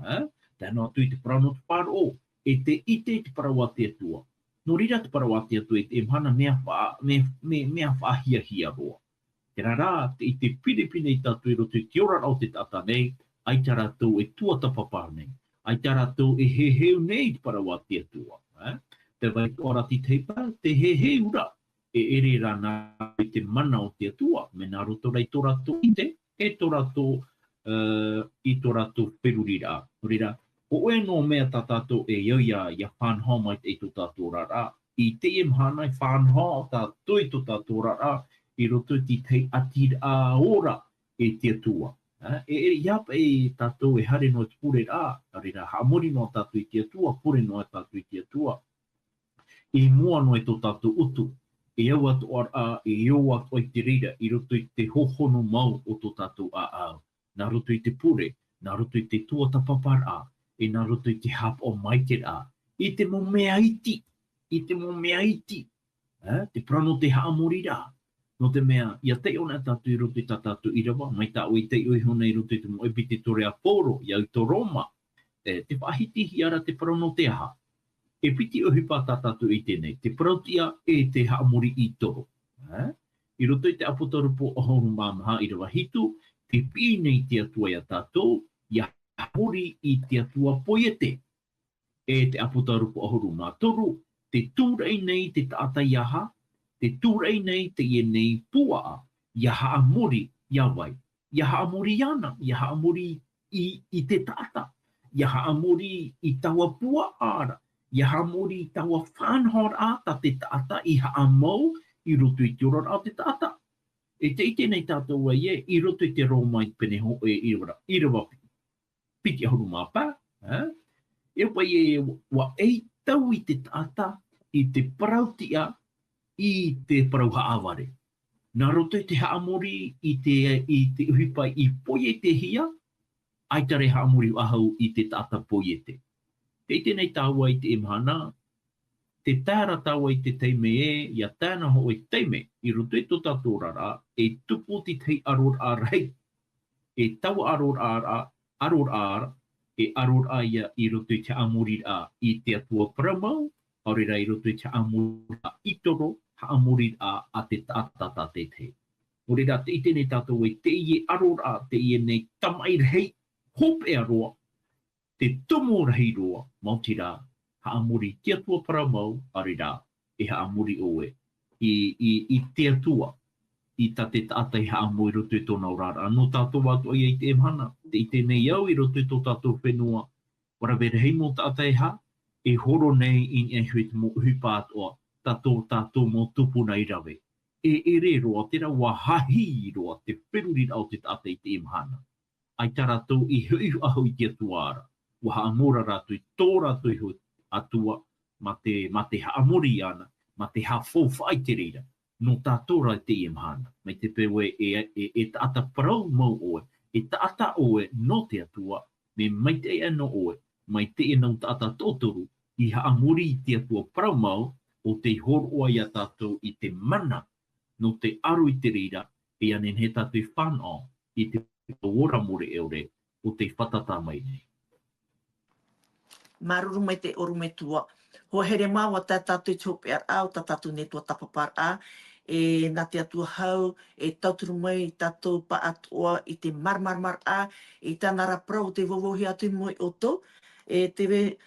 ā? Tae noa atu i te parau nō te faʻaroʻo, e te ʻite i te parau a te Atua. Nō reira te parau a te Atua i teie mahana mea faʻa-, me-, me-, mea faʻahiahia roa. Terā rā, tē ʻite pinepine tātou i roto i te oraraʻa o te taʻata nei, ʻaita rātou e tuatāpapa nei, ʻaita rātou e heheu nei i te parau a te Atua, ā? Te vai atoʻa ra te tahi pae, te heheu ra, e ʻere rā nā i te mana o te Atua, mea nā roto rā i tō rātou ʻite, e tō rātou, ā, i tō rātou feruriraʻa. Nō reira, hōʻē noa mea tā tātou e au ïa, ʻia faʻanaho mai i tō tātou oraraʻa. I teie mahana e faʻanaho tātou i tō tātou oraraʻa, i roto i te tahi ʻatiraʻa ora e te Atua. Ā, e, e, ʻia paʻi tātou e haere noa i te pureraʻa, nō reira, haʻamori noa tātou i te Atua, pure noa tātou i te Atua. I mua noa i tō tātou utu, e au atoʻa ra, e au atoʻa i te reira, i roto i te hōhonu mau o tō tātou ʻāʻau. Nā roto i te pure, nā roto i te tuatāpaparaʻa, e nā roto i te haʻapaʻo maitaʻi ra, i te mau mea iti, i te mau mea iti, ā, te parau nō te haʻamoriraʻa. Nō te mea, ʻia taiʻo na tātou i roto i tā tātou ʻīrava, mai tā ʻoe i taiʻo iho nei i roto i te mau ʻepitola a Pauro, ʻia au i tō Roma, e, tē faʻahitihia ra te parau nō te aha? E piti ʻohipa tā tātou i ʻite nei, te parauʻtiʻa e te haʻamori ʻitoro. Ā? I roto i te ʻApotarupo ʻahuru mā maha ʻīrava hitu, tē piʻi nei te Atua iā tātou, ʻia haʻamori i te atua poiete. E te ʻApotarupo ʻahuru mā toru, tē tūraʻi nei te taʻata iā ha, tē tūraʻi nei teie nei puaʻa, ʻia haʻamori iā vai? ʻIa haʻamori iāna, ʻia haʻamori i, i te taʻata, ʻia haʻamori i taua puaʻa ra, ʻia haʻamori i taua faʻanahoraʻa tā te taʻata i haʻamau i roto i te oraraʻa o te taʻata. E tē ʻite nei tātou ē, i roto i te Roma i te pene hōʻē ʻīrava, ʻīrava piti ʻahuru mā pae, ā? E ʻo paʻi ē, ʻua ʻaitau i te taʻata i te parauʻtiʻa i te parau haʻavare. Nā roto i te haʻamori i te, i te ʻohipa i poietehia, ʻaita rā e haʻamori faʻahou i te taʻata poiete. Tē ʻite nei tāua i teie mahana, tē tae ra tāua i te taime ē, ʻia tae noa hoʻi te taime, i roto i tō tātou oraraʻa, e tupu te tahi ʻaroraʻa rahi. E taua ʻaroraʻa, ʻaroraʻa, e ʻaroraʻa ia i roto i te haʻamoriraʻa i te Atua parau mau, ʻaore rā i roto i te haʻamoriraʻa ʻitoro, haʻamoriraʻa a te taʻata tātaʻitahi. Nō reira, tē ʻite nei tātou ē teie ʻaroraʻa, teie nei tamaʻi rahi, hopeʻa roa, te tumu rahi roa, maoti rā, haʻamori i te Atua parau mau, ʻaore rā, e haʻamori ʻoe i, i, i te Atua, i tā te taʻata i haʻamau i roto i tōna oraraʻa. Nō tātou atoʻa ia i teie mahana, tē ʻite nei au i roto i tō tātou fenua, ʻua rave rahi mau taʻata e ha, e horo nei i niʻa iho i te mau ʻohipa atoʻa, tā tō tātou mau tupuna i rave. E ʻere roa, terā ʻua hahi roa te feruriraʻa o te taʻata i teie mahana. ʻAita rātou i hoʻi faʻahou i te Atua ra. ʻUa haʻamau rātou i tō rātou iho Atua, mā te, mā te haʻamori iāna, mā te haʻafaufaʻa i te reira. Nō tātou rā i teie mahana. Mai te peu ē, e, e, e taʻata parau mau ʻoe, e taʻata ʻoe nō te Atua, mea maitaʻi aʻe noa ʻoe, mai teie nau taʻata toʻotoru, i haʻamori i te Atua parau mau, ʻo tei hōroʻa ia tātou i te mana, nō te aro i te reira, e ānei nei tātou i fānaʻo i te ora mure ʻore, ʻo tei fātata mai nei. Māuruuru maitaʻi ʻorometua. Hoa here mā, ʻua tae tātou i te hopeʻaraʻa o tā tātou nei tuatāpaparaʻa, e nā te Atua hau, e tauturu mai tātou pāʻatoʻa i te māramaramaraʻa, i tāna ra parau ʻo tē vauvauhia atu i mua ia ʻoutou, e te ve-,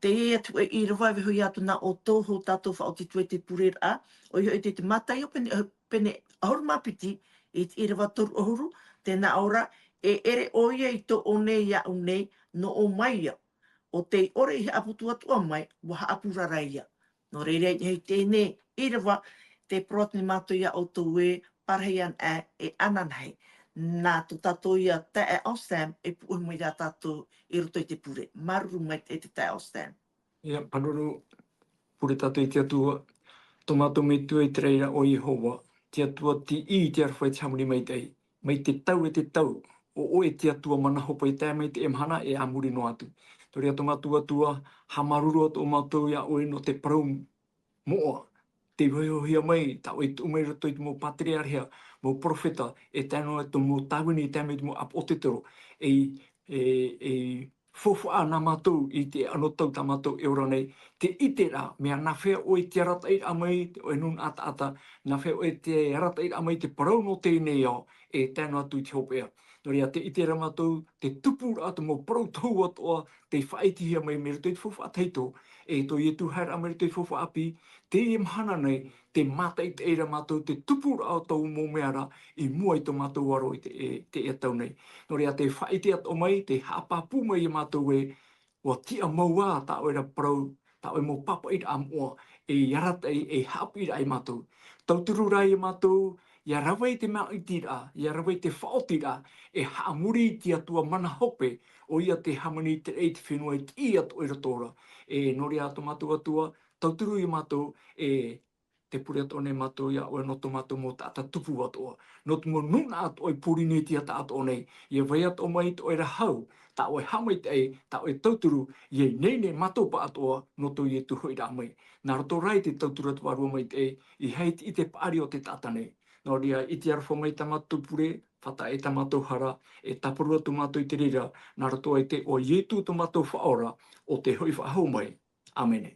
teie atu e ʻīrava e vaiiho atu nā ʻoutou hou tātou faʻaoti atu ai te pureraʻa, ʻoia hoʻi te, te Mataio pene, pene ʻahuru mā piti, i te ʻīrava toru ʻahuru, tē nā ʻō ra, e ʻere ʻoia i tō ʻō nei iāʻu nei, nō ʻō mai ia, ʻo tei ʻore i haʻaputu atoʻa mai, ʻua haʻapurara ia. Nō reira, i teie nei ʻīrava, tē parau atu nei mātou ia ʻoutou ē, parahi ana ā, e ananahi. Nā tō tātou ia taeaʻe Sam, e puʻohu mai rā tātou i roto i te pure. Māuruuru maitaʻi te taeaʻe Sam. ʻIa, māuruuru, pure tātou i te Atua, tō mātou Metua i te raʻi ra ʻo Iehova, te Atua tiʻi i te aroha i te haʻamori maitaʻi, mai te tau e te tau, ʻo ʻoe te Atua mana hope e tae mai i teie mahana e a muri noa atu. Nō reira tō mātou Atua, haʻamāuruuru atoʻa mātou ia ʻoe nō te parau moʻa, tei vaiihohia mai, tā ʻoe i tuʻu mai i roto i te mau pātereareha, mau perofeta, e tae noa i te mau tāvini, e tae mai i te mau ʻāpōsetolo, e, e, e faufaʻa nā mātou i te anotau tā mātou e ora nei, te ʻiteraʻa, mea nāfea ʻoe te arataʻiraʻa mai, te ʻoe nūnaʻa taʻata, nāfea ʻoe te arataʻiraʻa mai te parau nō teie nei ao, e tae noa atu i te hopeʻa. Nō reira, tē ʻite ra mātou, te tupuraʻa o te mau parau tohu atoʻa, tei faʻaʻitehia mai mai roto i te faufaʻa tahito, e tō Ietu haereraʻa mai roto i te faufaʻa ʻāpī, teie mahana nei, tē mātaʻitaʻi ra mātou te tupuraʻa o taua mau mea ra i mua i tō mātou aro i te, e, teie tau nei. Nō reira, tē faʻaʻite atoʻa mai, tē haʻapāpū mai ia mātou ē, ʻua tiʻamau ā tā ʻoe ra parau, tā ʻoe mau pāpaʻiraʻa moʻa, e arataʻi, e haʻapiʻiraʻa ia mātou. Tauturu rā ia mātou, ʻia rave i te māʻitiraʻa, ʻia rave i te faʻaotiraʻa, e haʻamori i te Atua mana hope, ʻoia te hāmani i te raʻi, te fenua e tiʻi atoʻa i roto ra. E, nō reira tō mātou Atua, tauturu ia mātou, e, tē pure atoʻa nei mātou ia ʻoe nō tō mātou mau taʻata tupu atoʻa, nō te mau nūnaʻa atoʻa i Pōrīnetia taʻatoʻa nei, ʻia vai atoʻa mai tō ʻoe ra hau, tā ʻoe haʻamaitaʻi, tā ʻoe tauturu, ʻia ineine mātou pāʻatoʻa, nō tō Ietu hoʻiraʻa mai. Nā roto rā i te tauturu a te Vārua Maitaʻi, ʻeiaha te ʻite paʻari o te taʻata nei. Nō reira, i te aroha mai tā mātou pure, faʻataʻa i tā mātou hara, e tāparu atu mātou i te reira, nā roto aʻe i te iʻoa o Ietu tō mātou Faʻaora, ʻo tē hoʻi faʻahou mai. ʻĀmene.